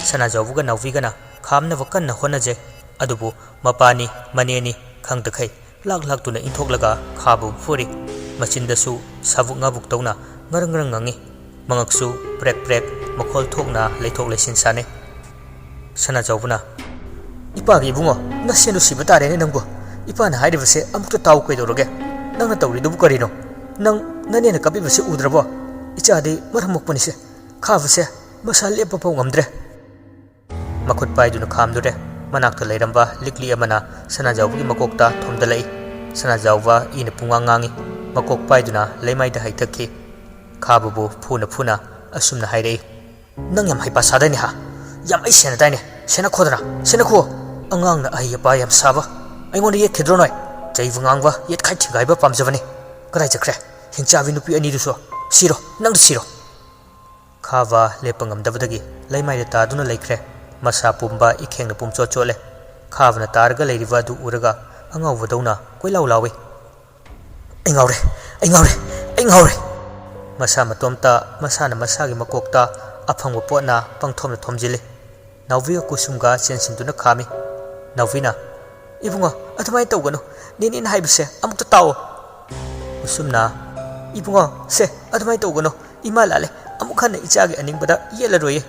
ꯁꯅꯥꯖꯥꯎꯕꯒ ꯅꯥꯎꯕꯤꯒꯅ ꯈꯥꯝꯅꯕ ꯀꯟꯅ ꯍꯣꯠꯅꯖꯩ꯫ ꯑꯗꯨꯕꯨ ꯃꯄꯥꯅꯤ ꯃꯅꯦꯅꯤ ꯈꯪꯗꯈꯩ ꯂꯥꯛ ꯂꯥꯛꯇꯨꯅ ꯏꯟꯊꯣꯛꯂꯒ ꯈꯥꯕꯕꯨ ꯐꯨꯔꯤ꯫ ꯃꯆꯤꯟꯗꯁꯨ ꯁꯥꯕꯨꯛ ꯉꯥꯕꯨꯛ ꯇꯧꯅ ꯉꯔꯪ ꯉꯔꯪ ꯉꯪꯉꯤ꯫ ꯃꯉꯛꯁꯨ ꯄ꯭ꯔꯦꯛ ꯄ꯭ꯔꯦꯛ ꯃꯈꯣꯜ ꯊꯣꯛꯅ ꯂꯩꯊꯣꯛ ꯂꯩꯁꯤꯟ ꯁꯥꯟꯅꯩ꯫ ꯁꯅꯥꯖꯥꯎꯕꯅ, "ꯏꯄꯥꯒꯤ ꯏꯕꯨꯡꯉꯣ, ꯅꯁꯦꯟꯗꯨ ꯁꯤꯕ ꯇꯥꯔꯦꯅꯦ ꯅꯪꯕꯨ꯫ ꯏꯄꯥꯅ ꯍꯥꯏꯔꯤꯕꯁꯦ ꯑꯃꯨꯛꯇ ꯇꯥꯎ ꯀꯩꯗꯧꯔꯒꯦ? ꯅꯪꯅ ꯇꯧꯔꯤꯗꯨꯕꯨ ꯀꯔꯤꯅꯣ? ꯅꯪ ꯅꯅꯦꯅ ꯀꯞꯄꯤꯕꯁꯦ ꯎꯗ꯭ꯔꯕꯣ? ꯏꯆꯥꯗꯤ ꯃꯔꯝ ꯃꯣꯛꯄꯅꯤꯁꯦ꯫ ꯈꯥꯕꯁꯦ ꯃꯁꯥ ꯂꯦꯞꯄ ꯐꯥꯎ ꯉꯝꯗ꯭ꯔꯦ꯫" ꯃꯈꯨꯠ ꯄꯥꯏꯗꯨꯅ ꯈꯥꯝꯗꯨꯔꯦ꯫ ꯃꯅꯥꯛꯇ ꯂꯩꯔꯝꯕ ꯂꯤꯛꯂꯤ ꯑꯃꯅ ꯁꯅꯥꯖꯥꯎꯕꯒꯤ ꯃꯀꯣꯛꯇ ꯊꯣꯝꯗꯠꯂꯛꯏ꯫ ꯁꯅꯥꯖꯥꯎꯕ ꯏꯅ ꯄꯨꯡꯉꯥꯡ ꯉꯥꯡꯉꯤ꯫ ꯃꯀꯣꯛ ꯄꯥꯏꯗꯨꯅ ꯂꯩꯃꯥꯏꯗ ꯍꯩꯊꯈꯤ꯫ ꯈꯥꯕꯕꯨ ꯐꯨꯅ ꯐꯨꯅ ꯑꯁꯨꯝꯅ ꯍꯥꯏꯔꯛꯏ, "ꯅꯪ ꯌꯥꯝ ꯍꯩꯄꯥ ꯁꯥꯗꯥꯏꯅꯦ ꯍꯥ? ꯌꯥꯝ ꯑꯩ ꯁꯦꯟꯅꯗꯥꯏꯅꯦ? ꯁꯦꯟꯅꯈꯣꯗꯅ, ꯁꯦꯟꯅꯈꯣ!" "ꯑꯉꯥꯡꯅ ꯑꯍꯩ ꯑꯄꯥ ꯌꯥꯝ ꯁꯥꯕ ꯑꯩꯉꯣꯟꯗ ꯌꯦꯠꯈꯤꯗ꯭ꯔꯣ ꯅꯣꯏ? ꯆꯩꯕ ꯉꯥꯡꯕ, ꯌꯦꯠꯈꯥꯏ ꯊꯤꯡꯒꯥꯏꯕ ꯄꯥꯝꯖꯕꯅꯤ꯫ ꯀꯗꯥꯏ ꯆꯠꯈ꯭ꯔꯦ? ꯍꯤꯡꯆꯥꯕꯤ ꯅꯨꯄꯤ ꯑꯅꯤꯗꯨꯁꯨ? ꯁꯤꯔꯣ, ꯅꯪꯗ ꯁꯤꯔꯣ!" ꯈꯥꯕ ꯂꯦꯞꯄ ꯉꯝꯗꯕꯗꯒꯤ ꯂꯩꯃꯥꯏꯗ ꯇꯥꯗꯨꯅ ꯂꯩꯈ꯭ꯔꯦ꯫ ꯃꯁꯥ ꯄꯨꯝꯕ ꯏꯈꯦꯡꯅ ꯄꯨꯝꯆꯣꯠ ꯆꯣꯠꯂꯦ꯫ ꯈꯥꯕꯅ ꯇꯥꯔꯒ ꯂꯩꯔꯤꯕ ꯑꯗꯨ ꯎꯔꯒ ꯑꯉꯥꯎꯕꯗꯧꯅ ꯀꯣꯏꯂꯥꯎ ꯂꯥꯎꯏ꯫ "ꯑꯩ ꯉꯥꯎꯔꯦ! ꯑꯩ ꯉꯥꯎꯔꯦ! ꯑꯩ ꯉꯥꯎꯔꯦ!" ꯃꯁꯥ ꯃꯇꯣꯝꯇ ꯃꯁꯥꯅ ꯃꯁꯥꯒꯤ ꯃꯀꯣꯛꯇ ꯑꯐꯪꯕ ꯄꯣꯠꯅ ꯄꯪꯊꯣꯝꯅ ꯊꯣꯝꯖꯤꯜꯂꯤ꯫ ꯅꯥꯎꯕꯤꯒ ꯀꯨꯁꯨꯝꯒ ꯆꯦꯟꯁꯤꯟꯗꯨꯅ ꯈꯥꯝꯃꯤ꯫ ꯅꯥꯎꯕꯤꯅ, "ꯏꯕꯨꯡꯉꯣ, ꯑꯗꯨꯃꯥꯏꯅ ꯇꯧꯒꯅꯨ꯫ ꯅꯦꯅꯦꯅ ꯍꯥꯏꯕꯁꯦ ꯑꯃꯨꯛꯇ ꯇꯥꯎꯑꯣ꯫" ꯀꯨꯁꯨꯝꯅ, "ꯏꯕꯨꯡꯉꯣ, ꯁꯦ, ꯑꯗꯨꯃꯥꯏꯅ ꯇꯧꯒꯅꯨ꯫ ꯏꯃꯥ ꯂꯥꯜꯂꯦ꯫ ꯑꯃꯨꯛ ꯍꯟꯅ ꯏꯆꯥꯒꯤ ꯑꯅꯤꯡꯕꯗ ꯌꯦꯠꯂꯔꯣꯏꯌꯦ꯫"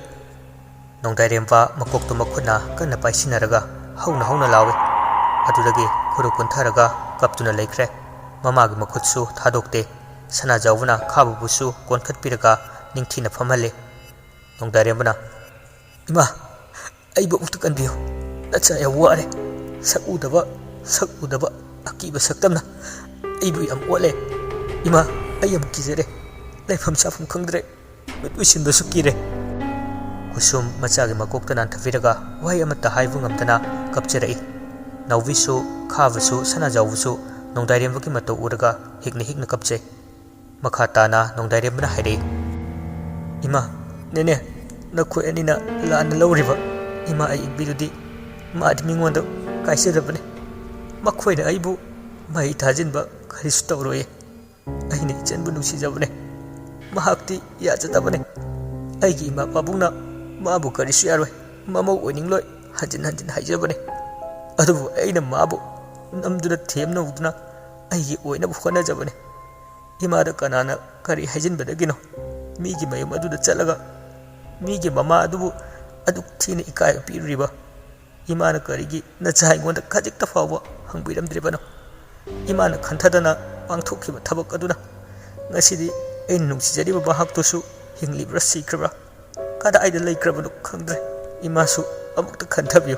ꯅꯣꯡꯗꯥꯏꯔꯦꯝꯕ ꯃꯀꯣꯛꯇꯨ ꯃꯈꯨꯠꯅ ꯀꯟꯅ ꯄꯥꯏꯁꯤꯟꯅꯔꯒ ꯍꯧꯅ ꯍꯧꯅ ꯂꯥꯎꯏ꯫ ꯑꯗꯨꯗꯒꯤ ꯈꯨꯔꯨ ꯀꯨꯟꯊꯔꯒ ꯀꯞꯇꯨꯅ ꯂꯩꯈ꯭ꯔꯦ꯫ ꯃꯃꯥꯒꯤ ꯃꯈꯨꯠꯁꯨ ꯊꯥꯗꯣꯛꯇꯦ꯫ ꯁꯅꯥꯖꯥꯎꯕꯅ ꯈꯥꯕꯕꯨꯁꯨ ꯀꯣꯟꯈꯠꯄꯤꯔꯒ ꯅꯤꯡꯊꯤꯅ ꯐꯝꯍꯜꯂꯤ꯫ ꯅꯣꯡꯗꯥꯏꯔꯦꯝꯕꯅ, "ꯏꯃꯥ, ꯑꯩꯕꯨ ꯑꯃꯨꯛꯇ ꯀꯟꯕꯤꯌꯨ꯫ ꯅꯆꯥ ꯌꯥꯝ ꯋꯥꯔꯦ꯫ ꯁꯛ ꯎꯗꯕ, ꯁꯛ ꯎꯗꯕ ꯑꯀꯤꯕ ꯁꯛꯇꯝꯅ ꯑꯩꯕꯨ ꯌꯥꯝ ꯑꯣꯠꯂꯦ꯫ ꯏꯃꯥ, ꯑꯩ ꯌꯥꯝ ꯀꯤꯖꯔꯦ꯫ ꯂꯩꯐꯝ ꯆꯥꯐꯝ ꯈꯪꯗ꯭ꯔꯦ꯫ ꯃꯤꯠ ꯎꯏꯁꯤꯟꯕꯁꯨ ꯀꯤꯔꯦ꯫" ꯀꯨꯁꯨꯝ ꯃꯆꯥꯒꯤ ꯃꯀꯣꯛꯇ ꯅꯥꯟꯊꯕꯤꯔꯒ ꯋꯥꯍꯩ ꯑꯃꯠꯇ ꯍꯥꯏꯕ ꯉꯝꯗꯅ ꯀꯞꯆꯔꯛꯏ꯫ ꯅꯥꯎꯕꯤꯁꯨ, ꯈꯥꯕꯁꯨ, ꯁꯅꯥꯖꯥꯎꯕꯁꯨ ꯅꯣꯡꯗꯥꯏꯔꯦꯝꯕꯒꯤ ꯃꯇꯧ ꯎꯔꯒ ꯍꯤꯛꯅ ꯍꯤꯛꯅ ꯀꯞꯆꯩ꯫ ꯃꯈꯥ ꯇꯥꯅ ꯅꯣꯡꯗꯥꯏꯔꯦꯝꯕꯅ ꯍꯥꯏꯔꯛꯏ, "ꯏꯃꯥ, ꯅꯦꯅꯦ, ꯅꯈꯣꯏ ꯑꯅꯤꯅ ꯂꯥꯟꯅ ꯂꯧꯔꯤꯕ ꯏꯃꯥ ꯑꯌꯦꯛꯄꯤꯗꯨꯗꯤ ꯃꯥꯗꯤ ꯃꯤꯉꯣꯟꯗ ꯀꯥꯏꯖꯗꯕꯅꯤ꯫ ꯃꯈꯣꯏꯅ ꯑꯩꯕꯨ ꯃꯍꯩ ꯊꯥꯖꯤꯟꯕ ꯀꯔꯤꯁꯨ ꯇꯧꯔꯣꯏꯌꯦ꯫ ꯑꯩꯅ ꯏꯆꯟꯕꯨ ꯅꯨꯡꯁꯤꯖꯕꯅꯦ꯫ ꯃꯍꯥꯛꯇꯤ ꯌꯥꯖꯗꯕꯅꯦ꯫ ꯑꯩꯒꯤ ꯏꯃꯥ ꯄꯥꯕꯨꯡꯅ ꯃꯥꯕꯨ ꯀꯔꯤꯁꯨ ꯌꯥꯔꯣꯏ, ꯃꯃꯧ ꯑꯣꯏꯅꯤꯡꯂꯣꯏ ꯍꯟꯖꯤꯟ ꯍꯟꯖꯤꯟ ꯍꯥꯏꯖꯕꯅꯦ꯫ ꯑꯗꯨꯕꯨ ꯑꯩꯅ ꯃꯥꯕꯨ ꯅꯝꯗꯨꯅ ꯊꯦꯝꯅꯧꯗꯨꯅ ꯑꯩꯒꯤ ꯑꯣꯏꯅꯕ ꯍꯣꯠꯅꯖꯕꯅꯦ꯫ ꯏꯃꯥꯗ ꯀꯅꯥꯅ ꯀꯔꯤ ꯍꯥꯏꯖꯤꯟꯕꯗꯒꯤꯅꯣ? ꯃꯤꯒꯤ ꯃꯌꯨꯝ ꯑꯗꯨꯗ ꯆꯠꯂꯒ ꯃꯤꯒꯤ ꯃꯃꯥ ꯑꯗꯨꯕꯨ ꯑꯗꯨꯛ ꯊꯤꯅ ꯏꯀꯥꯏꯕ ꯄꯤꯔꯨꯔꯤꯕ? ꯏꯃꯥꯅ ꯀꯔꯤꯒꯤ ꯅꯆꯥ ꯑꯩꯉꯣꯟꯗ ꯈꯖꯤꯛꯇ ꯐꯥꯎꯕ ꯍꯪꯕꯤꯔꯝꯗ꯭ꯔꯤꯕꯅꯣ? ꯏꯃꯥꯅ ꯈꯟꯊꯗꯅ ꯄꯥꯡꯊꯣꯛꯈꯤꯕ ꯊꯕꯛ ꯑꯗꯨꯅ ꯉꯁꯤꯗꯤ ꯑꯩꯅ ꯅꯨꯡꯁꯤꯖꯔꯤꯕ ꯃꯍꯥꯛꯇꯨꯁꯨ ꯍꯤꯡꯂꯤꯕ꯭ꯔꯥ ꯁꯤꯈ꯭ꯔꯕ꯭ꯔꯥ, ꯀꯗꯥꯏꯗ ꯂꯩꯈ꯭ꯔꯕꯅꯣ ꯈꯪꯗ꯭ꯔꯦ꯫ ꯏꯃꯥꯁꯨ ꯑꯃꯨꯛꯇ ꯈꯟꯊꯕꯤꯌꯨ꯫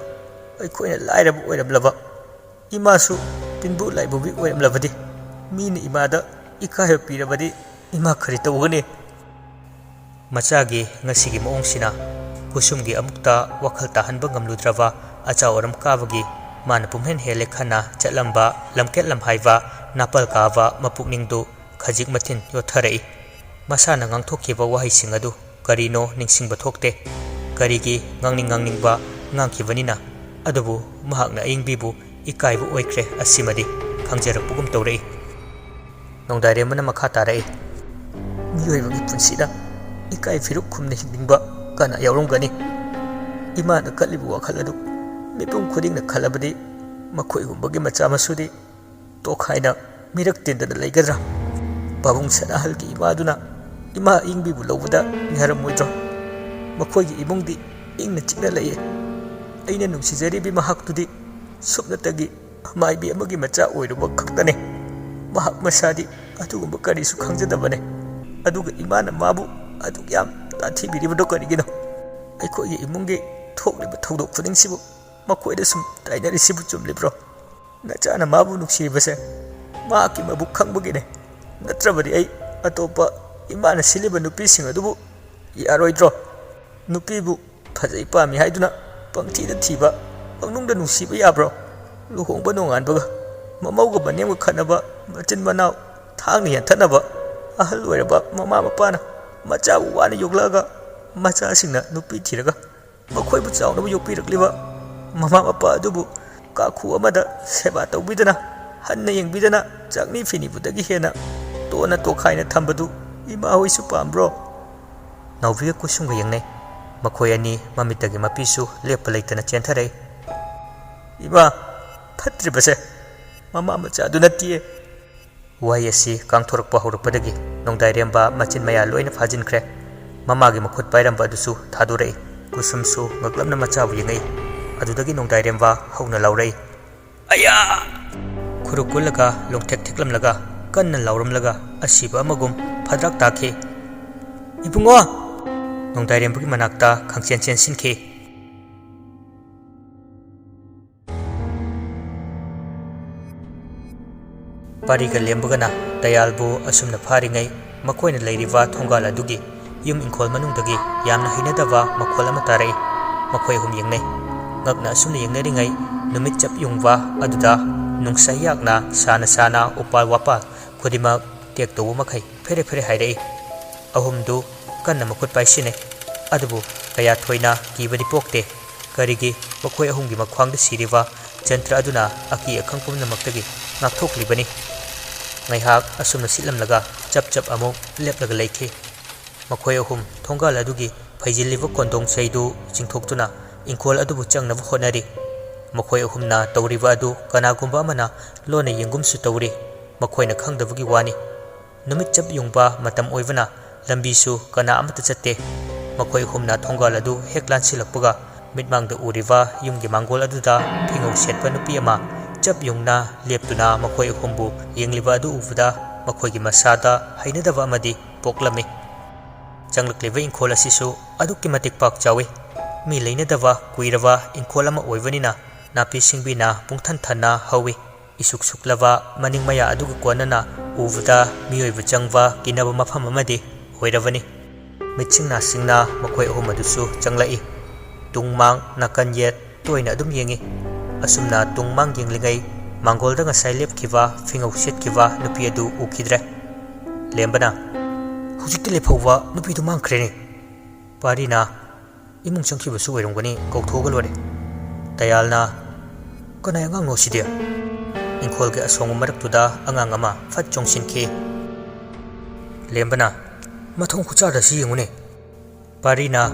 ꯑꯩꯈꯣꯏꯅ ꯂꯥꯏꯔꯕ ꯑꯣꯏꯔꯝꯂꯕ, ꯏꯃꯥꯁꯨ ꯇꯤꯟꯕꯨ ꯂꯥꯏꯕꯨꯕꯤ ꯑꯣꯏꯔꯝꯂꯕꯗꯤ, ꯃꯤꯅ ꯏꯃꯥꯗ ꯏꯀꯥꯏꯕ ꯄꯤꯔꯕꯗꯤ ꯏꯃꯥ ꯀꯔꯤ ꯇꯧꯒꯅꯤ? ꯃꯆꯥꯒꯤ ꯉꯁꯤꯒꯤ ꯃꯑꯣꯡꯁꯤꯅ ꯀꯨꯁꯨꯝꯒꯤ ꯑꯃꯨꯛꯇ ꯋꯥꯈꯜ ꯇꯥꯍꯟꯕ ꯉꯝꯂꯨꯗ꯭ꯔꯕ ꯑꯆꯥꯎ ꯑꯔꯝ ꯀꯥꯕꯒꯤ ꯃꯥꯅ ꯄꯨꯝꯍꯦꯟ ꯍꯦꯜꯂꯦ ꯈꯟꯅ ꯆꯠꯂꯝꯕ ꯂꯝꯀꯦꯠ ꯂꯝꯍꯥꯏꯕ ꯅꯥꯄꯜ ꯀꯥꯕ ꯃꯄꯨꯛꯅꯤꯡꯗꯨ ꯈꯖꯤꯛ ꯃꯊꯤꯟ ꯌꯣꯠꯊꯔꯛꯏ꯫ ꯃꯁꯥꯅ ꯉꯥꯡꯊꯣꯛꯈꯤꯕ ꯋꯥꯍꯩꯁꯤꯡ ꯑꯗꯨ ꯀꯔꯤꯅꯣ ꯅꯤꯡꯁꯤꯡꯕ ꯊꯣꯛꯇꯦ꯫ ꯀꯔꯤꯒꯤ ꯉꯥꯡꯅꯤꯡ ꯉꯥꯡꯅꯤꯡꯕ ꯉꯥꯡꯈꯤꯕꯅꯤꯅ? ꯑꯗꯨꯕꯨ ꯃꯍꯥꯛꯅ ꯑꯏꯪꯕꯤꯕꯨ ꯏꯀꯥꯏꯕ ꯑꯣꯏꯈ꯭ꯔꯦ, ꯑꯁꯤꯃꯗꯤ ꯈꯪꯖꯔꯛꯄꯒꯨꯝ ꯇꯧꯔꯛꯏ꯫ ꯅꯣꯡꯗꯥꯏꯔꯦꯝꯕꯅ ꯃꯈꯥ ꯇꯥꯔꯛꯏ, ꯃꯤꯑꯣꯏꯕꯒꯤ ꯄꯨꯟꯁꯤꯗ ꯏꯀꯥꯏ ꯐꯤꯔꯨꯛ ꯈꯨꯝꯅ ꯍꯤꯡꯅꯤꯡꯕ ꯀꯅꯥ ꯌꯥꯎꯔꯝꯒꯅꯤ? ꯏꯃꯥꯅ ꯈꯜꯂꯤꯕ ꯋꯥꯈꯜ ꯑꯗꯨ ꯃꯤꯄꯨꯝ ꯈꯨꯗꯤꯡꯅ ꯈꯜꯂꯕꯗꯤ ꯃꯈꯣꯏꯒꯨꯝꯕꯒꯤ ꯃꯆꯥ ꯃꯁꯨꯗꯤ ꯇꯣꯈꯥꯏꯅ ꯃꯤꯔꯛ ꯇꯤꯟꯗꯅ ꯂꯩꯒꯗ꯭ꯔꯥ? ꯄꯥꯕꯨꯡ ꯁꯅꯥꯍꯜꯒꯤ ꯏꯃꯥꯗꯨꯅ ꯏꯃꯥ ꯑꯏꯪꯕꯤꯕꯨ ꯂꯧꯕꯗ ꯌꯥꯔꯝꯃꯣꯏꯗ꯭ꯔꯣ? ꯃꯈꯣꯏꯒꯤ ꯏꯃꯨꯡꯗꯤ ꯏꯪꯅ ꯆꯤꯛꯅ ꯂꯩꯌꯦ꯫ ꯑꯩꯅ ꯅꯨꯡꯁꯤꯖꯔꯤꯕꯤ ꯃꯍꯥꯛꯇꯨꯗꯤ ꯁꯨꯞꯅꯇꯒꯤ ꯑꯃꯥꯏꯕꯤ ꯑꯃꯒꯤ ꯃꯆꯥ ꯑꯣꯏꯔꯨꯕ ꯈꯛꯇꯅꯦ꯫ ꯃꯍꯥꯛ ꯃꯁꯥꯗꯤ ꯑꯗꯨꯒꯨꯝꯕ ꯀꯔꯤꯁꯨ ꯈꯪꯖꯗꯕꯅꯦ꯫ ꯑꯗꯨꯒ ꯏꯃꯥꯅ ꯃꯥꯕꯨ ꯑꯗꯨꯛ ꯌꯥꯝ ꯇꯥꯊꯤꯕꯤꯔꯤꯕꯗꯣ ꯀꯔꯤꯒꯤꯅꯣ? ꯑꯩꯈꯣꯏꯒꯤ ꯏꯃꯨꯡꯒꯤ ꯊꯣꯛꯂꯤꯕ ꯊꯧꯗꯣꯛ ꯈꯨꯗꯤꯡꯁꯤꯕꯨ ꯃꯈꯣꯏꯗ ꯁꯨꯝ ꯇꯥꯏꯅꯔꯤꯁꯤꯕꯨ ꯆꯨꯝꯂꯤꯕ꯭ꯔꯣ? ꯅꯆꯥꯅ ꯃꯥꯕꯨ ꯅꯨꯡꯁꯤꯔꯤꯕꯁꯦ ꯃꯍꯥꯛꯀꯤ ꯃꯕꯨꯛ ꯈꯪꯕꯒꯤꯅꯦ꯫ ꯅꯠꯇ꯭ꯔꯕꯗꯤ ꯑꯩ ꯑꯇꯣꯞꯄ ꯏꯃꯥꯅ ꯁꯤꯜꯂꯤꯕ ꯅꯨꯄꯤꯁꯤꯡ ꯑꯗꯨꯕꯨ ꯌꯥꯔꯣꯏꯗ꯭ꯔꯣ? ꯅꯨꯄꯤꯕꯨ ꯐꯖꯩ ꯄꯥꯝꯃꯤ ꯍꯥꯏꯗꯨꯅ ꯄꯪꯊꯤꯗ ꯊꯤꯕ, ꯄꯪꯅꯨꯡꯗ ꯅꯨꯡꯁꯤꯕ ꯌꯥꯕ꯭ꯔꯣ? ꯂꯨꯍꯣꯡꯕ ꯅꯣꯡꯉꯥꯟꯕꯒ ꯃꯃꯧꯒ ꯃꯅꯦꯝꯒ ꯈꯠꯅꯕ, ꯃꯆꯤꯟ ꯃꯅꯥꯎ ꯊꯥꯡꯅ ꯌꯥꯟꯊꯠꯅꯕ, ꯑꯍꯜ ꯑꯣꯏꯔꯕ ꯃꯃꯥ ꯃꯄꯥꯅ ꯃꯆꯥꯕꯨ ꯋꯥꯅ ꯌꯣꯛꯂꯛꯑꯒ ꯃꯆꯥꯁꯤꯡꯅ ꯅꯨꯄꯤ ꯊꯤꯔꯒ ꯃꯈꯣꯏꯕꯨ ꯆꯥꯎꯅꯕ ꯌꯣꯛꯄꯤꯔꯛꯂꯤꯕ ꯃꯃꯥ ꯃꯄꯥ ꯑꯗꯨꯕꯨ ꯀꯥꯈꯨ ꯑꯃꯗ ꯁꯦꯕꯥ ꯇꯧꯕꯤꯗꯅ, ꯍꯟꯅ ꯌꯦꯡꯕꯤꯗꯅ, ꯆꯥꯛꯅꯤ ꯐꯤꯅꯤꯕꯨꯗꯒꯤ ꯍꯦꯟꯅ ꯇꯣꯟꯅ ꯇꯣꯈꯥꯏꯅ ꯊꯝꯕꯗꯨ ꯏꯃꯥ ꯍꯣꯏꯁꯨ ꯄꯥꯝꯕ꯭ꯔꯣ?" ꯅꯥꯎꯕꯤꯒ ꯀꯨꯁꯨꯝꯒ ꯌꯦꯡꯅꯩ꯫ ꯃꯈꯣꯏ ꯑꯅꯤ ꯃꯃꯤꯠꯇꯒꯤ ꯃꯄꯤꯁꯨ ꯂꯦꯞꯄ ꯂꯩꯇꯅ ꯆꯦꯟꯊꯔꯛꯏ꯫ "ꯏꯃꯥ, ꯐꯠꯇ꯭ꯔꯤꯕꯁꯦ ꯃꯃꯥ ꯃꯆꯥꯗꯨ ꯅꯠꯇꯤꯌꯦ꯫" ꯋꯥꯍꯩ ꯑꯁꯤ ꯀꯥꯡꯊꯣꯔꯛꯄ ꯍꯧꯔꯛꯄꯗꯒꯤ ꯅꯣꯡꯗꯥꯏꯔꯦꯝꯕ ꯃꯆꯤꯟ ꯃꯌꯥ ꯂꯣꯏꯅ ꯐꯥꯖꯤꯟꯈ꯭ꯔꯦ꯫ ꯃꯃꯥꯒꯤ ꯃꯈꯨꯠ ꯄꯥꯏꯔꯝꯕ ꯑꯗꯨꯁꯨ ꯊꯥꯗꯣꯔꯛꯏ꯫ ꯀꯨꯁꯨꯝꯁꯨ ꯉꯛꯂꯞꯅ ꯃꯆꯥꯕꯨ ꯌꯦꯡꯉꯛꯏ꯫ ꯑꯗꯨꯗꯒꯤ ꯅꯣꯡꯗꯥꯏꯔꯦꯝꯕ ꯍꯧꯅ ꯂꯥꯎꯔꯛꯏ, "ꯑꯌꯥ!" ꯈꯨꯔꯨ ꯀꯨꯜꯂꯒ, ꯂꯣꯡꯊꯦꯛ ꯊꯦꯛꯂꯝꯂꯒ, ꯀꯟꯅ ꯂꯥꯎꯔꯝꯂꯒ ꯑꯁꯤꯕ ꯑꯃꯒꯨꯝ ꯐꯗ꯭ꯔꯥꯛ ꯇꯥꯈꯤ꯫ "ꯏꯕꯨꯡꯉꯣ!" ꯅꯣꯡꯗꯥꯏꯔꯦꯝꯕꯒꯤ ꯃꯅꯥꯛꯇ ꯈꯪꯆꯦꯟ ꯆꯦꯟꯁꯤꯟꯈꯤ꯫ ꯄꯥꯔꯤꯒ ꯂꯦꯝꯕꯒꯅ ꯇꯌꯥꯜꯕꯨ ꯑꯁꯨꯝꯅ ꯐꯥꯔꯤꯉꯩ, ꯃꯈꯣꯏꯅ ꯂꯩꯔꯤꯕ ꯊꯣꯡꯒꯥꯜ ꯑꯗꯨꯒꯤ ꯌꯨꯝ ꯏꯪꯈꯣꯜ ꯃꯅꯨꯡꯗꯒꯤ ꯌꯥꯝꯅ ꯍꯩꯅꯗꯕ ꯃꯈꯣꯜ ꯑꯃ ꯇꯥꯔꯛꯏ꯫ ꯃꯈꯣꯏ ꯑꯍꯨꯝ ꯌꯦꯡꯅꯩ꯫ ꯉꯛꯅ ꯑꯁꯨꯝꯅ ꯌꯦꯡꯅꯔꯤꯉꯩ, ꯅꯨꯃꯤꯠ ꯆꯞ ꯌꯨꯡꯕ ꯑꯗꯨꯗ ꯅꯨꯡꯁꯥ ꯍꯤꯌꯥꯛꯅ ꯁꯥꯅ ꯁꯥꯅ ꯎꯄꯥꯜ ꯋꯥꯄꯥꯜ ꯈꯨꯗꯤꯡꯃꯛ ꯇꯦꯛ ꯇꯧꯕ ꯃꯈꯩ ꯐꯦꯔꯦ ꯐꯦꯔꯦ ꯍꯥꯏꯔꯛꯏ꯫ ꯑꯍꯨꯝꯗꯨ ꯀꯟꯅ ꯃꯈꯨꯠ ꯄꯥꯏꯁꯤꯟꯅꯩ꯫ ꯑꯗꯨꯕꯨ ꯀꯌꯥ ꯊꯣꯏꯅ ꯀꯤꯕꯗꯤ ꯄꯣꯛꯇꯦ꯫ ꯀꯔꯤꯒꯤ ꯃꯈꯣꯏ ꯑꯍꯨꯝꯒꯤ ꯃꯈ꯭ꯋꯥꯡꯗ ꯁꯤꯔꯤꯕ ꯖꯟꯇ꯭ꯔ ꯑꯗꯨꯅ ꯑꯀꯤ ꯑꯈꯪ ꯄꯨꯝꯅꯃꯛꯇꯒꯤ ꯉꯥꯛꯊꯣꯛꯂꯤꯕꯅꯤ꯫ ꯉꯥꯏꯍꯥꯛ ꯑꯁꯨꯝꯅ ꯁꯤꯠꯂꯝꯂꯒ ꯆꯞ ꯆꯞ ꯑꯃꯨꯛ ꯂꯦꯞꯂꯒ ꯂꯩꯈꯤ꯫ ꯃꯈꯣꯏ ꯑꯍꯨꯝ ꯊꯣꯡꯒꯥꯜ ꯑꯗꯨꯒꯤ ꯐꯩꯖꯤꯜꯂꯤꯕ ꯀꯣꯟꯗꯣꯡ ꯆꯩꯗꯨ ꯆꯤꯡꯊꯣꯛꯇꯨꯅ ꯏꯪꯈꯣꯜ ꯑꯗꯨꯕꯨ ꯆꯪꯅꯕ ꯍꯣꯠꯅꯔꯤ꯫ ꯃꯈꯣꯏ ꯑꯍꯨꯝꯅ ꯇꯧꯔꯤꯕ ꯑꯗꯨ ꯀꯅꯥꯒꯨꯝꯕ ꯑꯃꯅ ꯂꯣꯟꯅ ꯌꯦꯡꯒꯨꯝꯁꯨ ꯇꯧꯔꯤ꯫ ꯃꯈꯣꯏꯅ ꯈꯪꯗꯕꯒꯤ ꯋꯥꯅꯤ꯫ ꯅꯨꯃꯤꯠ ꯆꯞ ꯌꯨꯡꯕ ꯃꯇꯝ ꯑꯣꯏꯕꯅ ꯂꯝꯕꯤꯁꯨ ꯀꯅꯥ ꯑꯃꯠꯇ ꯆꯠꯇꯦ꯫ ꯃꯈꯣꯏ ꯑꯍꯨꯝꯅ ꯊꯣꯡꯒꯥꯜ ꯑꯗꯨ ꯍꯦꯛ ꯂꯥꯟꯁꯤꯜꯂꯛꯄꯒ, ꯃꯤꯠꯃꯥꯡꯗ ꯎꯔꯤꯕ ꯌꯨꯝꯒꯤ ꯃꯥꯡꯒꯣꯜ ꯑꯗꯨꯗ ꯐꯤꯉꯧ ꯁꯦꯠꯄ ꯅꯨꯄꯤ ꯑꯃ ꯆꯞ ꯌꯨꯡꯅ ꯂꯦꯞꯇꯨꯅ ꯃꯈꯣꯏ ꯑꯍꯨꯝꯕꯨ ꯌꯦꯡꯂꯤꯕ ꯑꯗꯨ ꯎꯕꯗ, ꯃꯈꯣꯏꯒꯤ ꯃꯁꯥꯗ ꯍꯩꯅꯗꯕ ꯑꯃꯗꯤ ꯄꯣꯛꯂꯝꯃꯤ꯫ ꯆꯪꯂꯛꯂꯤꯕ ꯏꯪꯈꯣꯜ ꯑꯁꯤꯁꯨ ꯑꯗꯨꯛꯀꯤ ꯃꯇꯤꯛ ꯄꯥꯛ ꯆꯥꯎꯏ꯫ ꯃꯤ ꯂꯩꯅꯗꯕ ꯀꯨꯏꯔꯕ ꯏꯪꯈꯣꯜ ꯑꯃ ꯑꯣꯏꯕꯅꯤꯅ, ꯅꯥꯄꯤ ꯁꯤꯡꯕꯤꯅ ꯄꯨꯡꯊꯟ ꯊꯟꯅ ꯍꯧꯏ꯫ ꯏꯁꯨꯛ ꯁꯨꯛꯂꯕ ꯃꯅꯤꯡ ꯃꯌꯥ ꯑꯗꯨꯒ ꯀꯣꯟꯅꯅ ꯎꯕꯗ ꯃꯤꯑꯣꯏꯕ ꯆꯪꯕ ꯀꯤꯅꯕ ꯃꯐꯝ ꯑꯃꯗꯤ ꯑꯣꯏꯔꯕꯅꯤ꯫ ꯃꯤꯠꯁꯤꯡ ꯅꯥꯁꯤꯡꯅ ꯃꯈꯣꯏ ꯑꯍꯨꯝ ꯑꯗꯨꯁꯨ ꯆꯪꯂꯛꯏ꯫ ꯇꯨꯡ ꯃꯥꯡ ꯅꯥꯀꯟ ꯌꯦꯠ ꯇꯣꯏꯅ ꯑꯗꯨꯝ ꯌꯦꯡꯏ꯫ ꯑꯁꯨꯝꯅ ꯇꯨꯡ ꯃꯥꯡ ꯌꯦꯡꯂꯤꯉꯩ, ꯃꯥꯡꯒꯣꯜꯗ ꯉꯁꯥꯏ ꯂꯦꯞꯈꯤꯕ ꯐꯤꯉꯧ ꯁꯦꯠꯈꯤꯕ ꯅꯨꯄꯤ ꯑꯗꯨ ꯎꯈꯤꯗ꯭ꯔꯦ꯫ ꯂꯦꯝꯕꯅ, "ꯍꯧꯖꯤꯛꯇꯤ ꯂꯦꯞꯍꯧꯕ ꯅꯨꯄꯤꯗꯨ ꯃꯥꯡꯈ꯭ꯔꯦꯅꯦ꯫" ꯄꯥꯔꯤꯅ, "ꯏꯃꯨꯡ ꯆꯪꯈꯤꯕꯁꯨ ꯑꯣꯏꯔꯝꯒꯅꯤ, ꯀꯧꯊꯣꯛꯑꯒ ꯂꯣꯏꯔꯦ꯫" ꯇꯌꯥꯜꯅ, "ꯀꯅꯥꯏ ꯑꯉꯥꯡꯅꯣ ꯁꯤꯗꯤ?" ꯏꯪꯈꯣꯜꯒꯤ ꯑꯁꯣꯡꯕ ꯃꯔꯛꯇꯨꯗ ꯑꯉꯥꯡ ꯑꯃ ꯐꯠ ꯆꯣꯡꯁꯤꯟꯈꯤ꯫ ꯂꯦꯝꯕꯅ, "ꯃꯊꯣꯡ ꯈꯨꯆꯥꯗ ꯁꯤ ꯌꯦꯡꯉꯨꯅꯦ꯫ ꯄꯥꯔꯤꯅ,